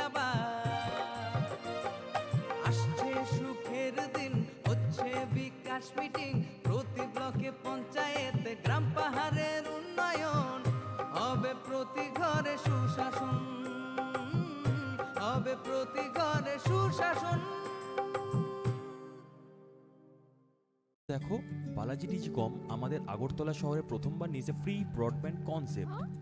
আবার। আসছে সুখের দিন, হচ্ছে বিকাশ মিটিং, প্রতি ব্লকে পঞ্চায়েতে গ্রাম পাহাড়ের উন্নয়ন, হবে প্রতি ঘরে সুশাসন, হবে প্রতি ঘরে সুশাসন। দেখো, বালাজি ডিজিকম আমাদের আগরতলা শহরে প্রথমবার নিয়েছে ফ্রি ব্রডব্যান্ড কনসেপ্ট।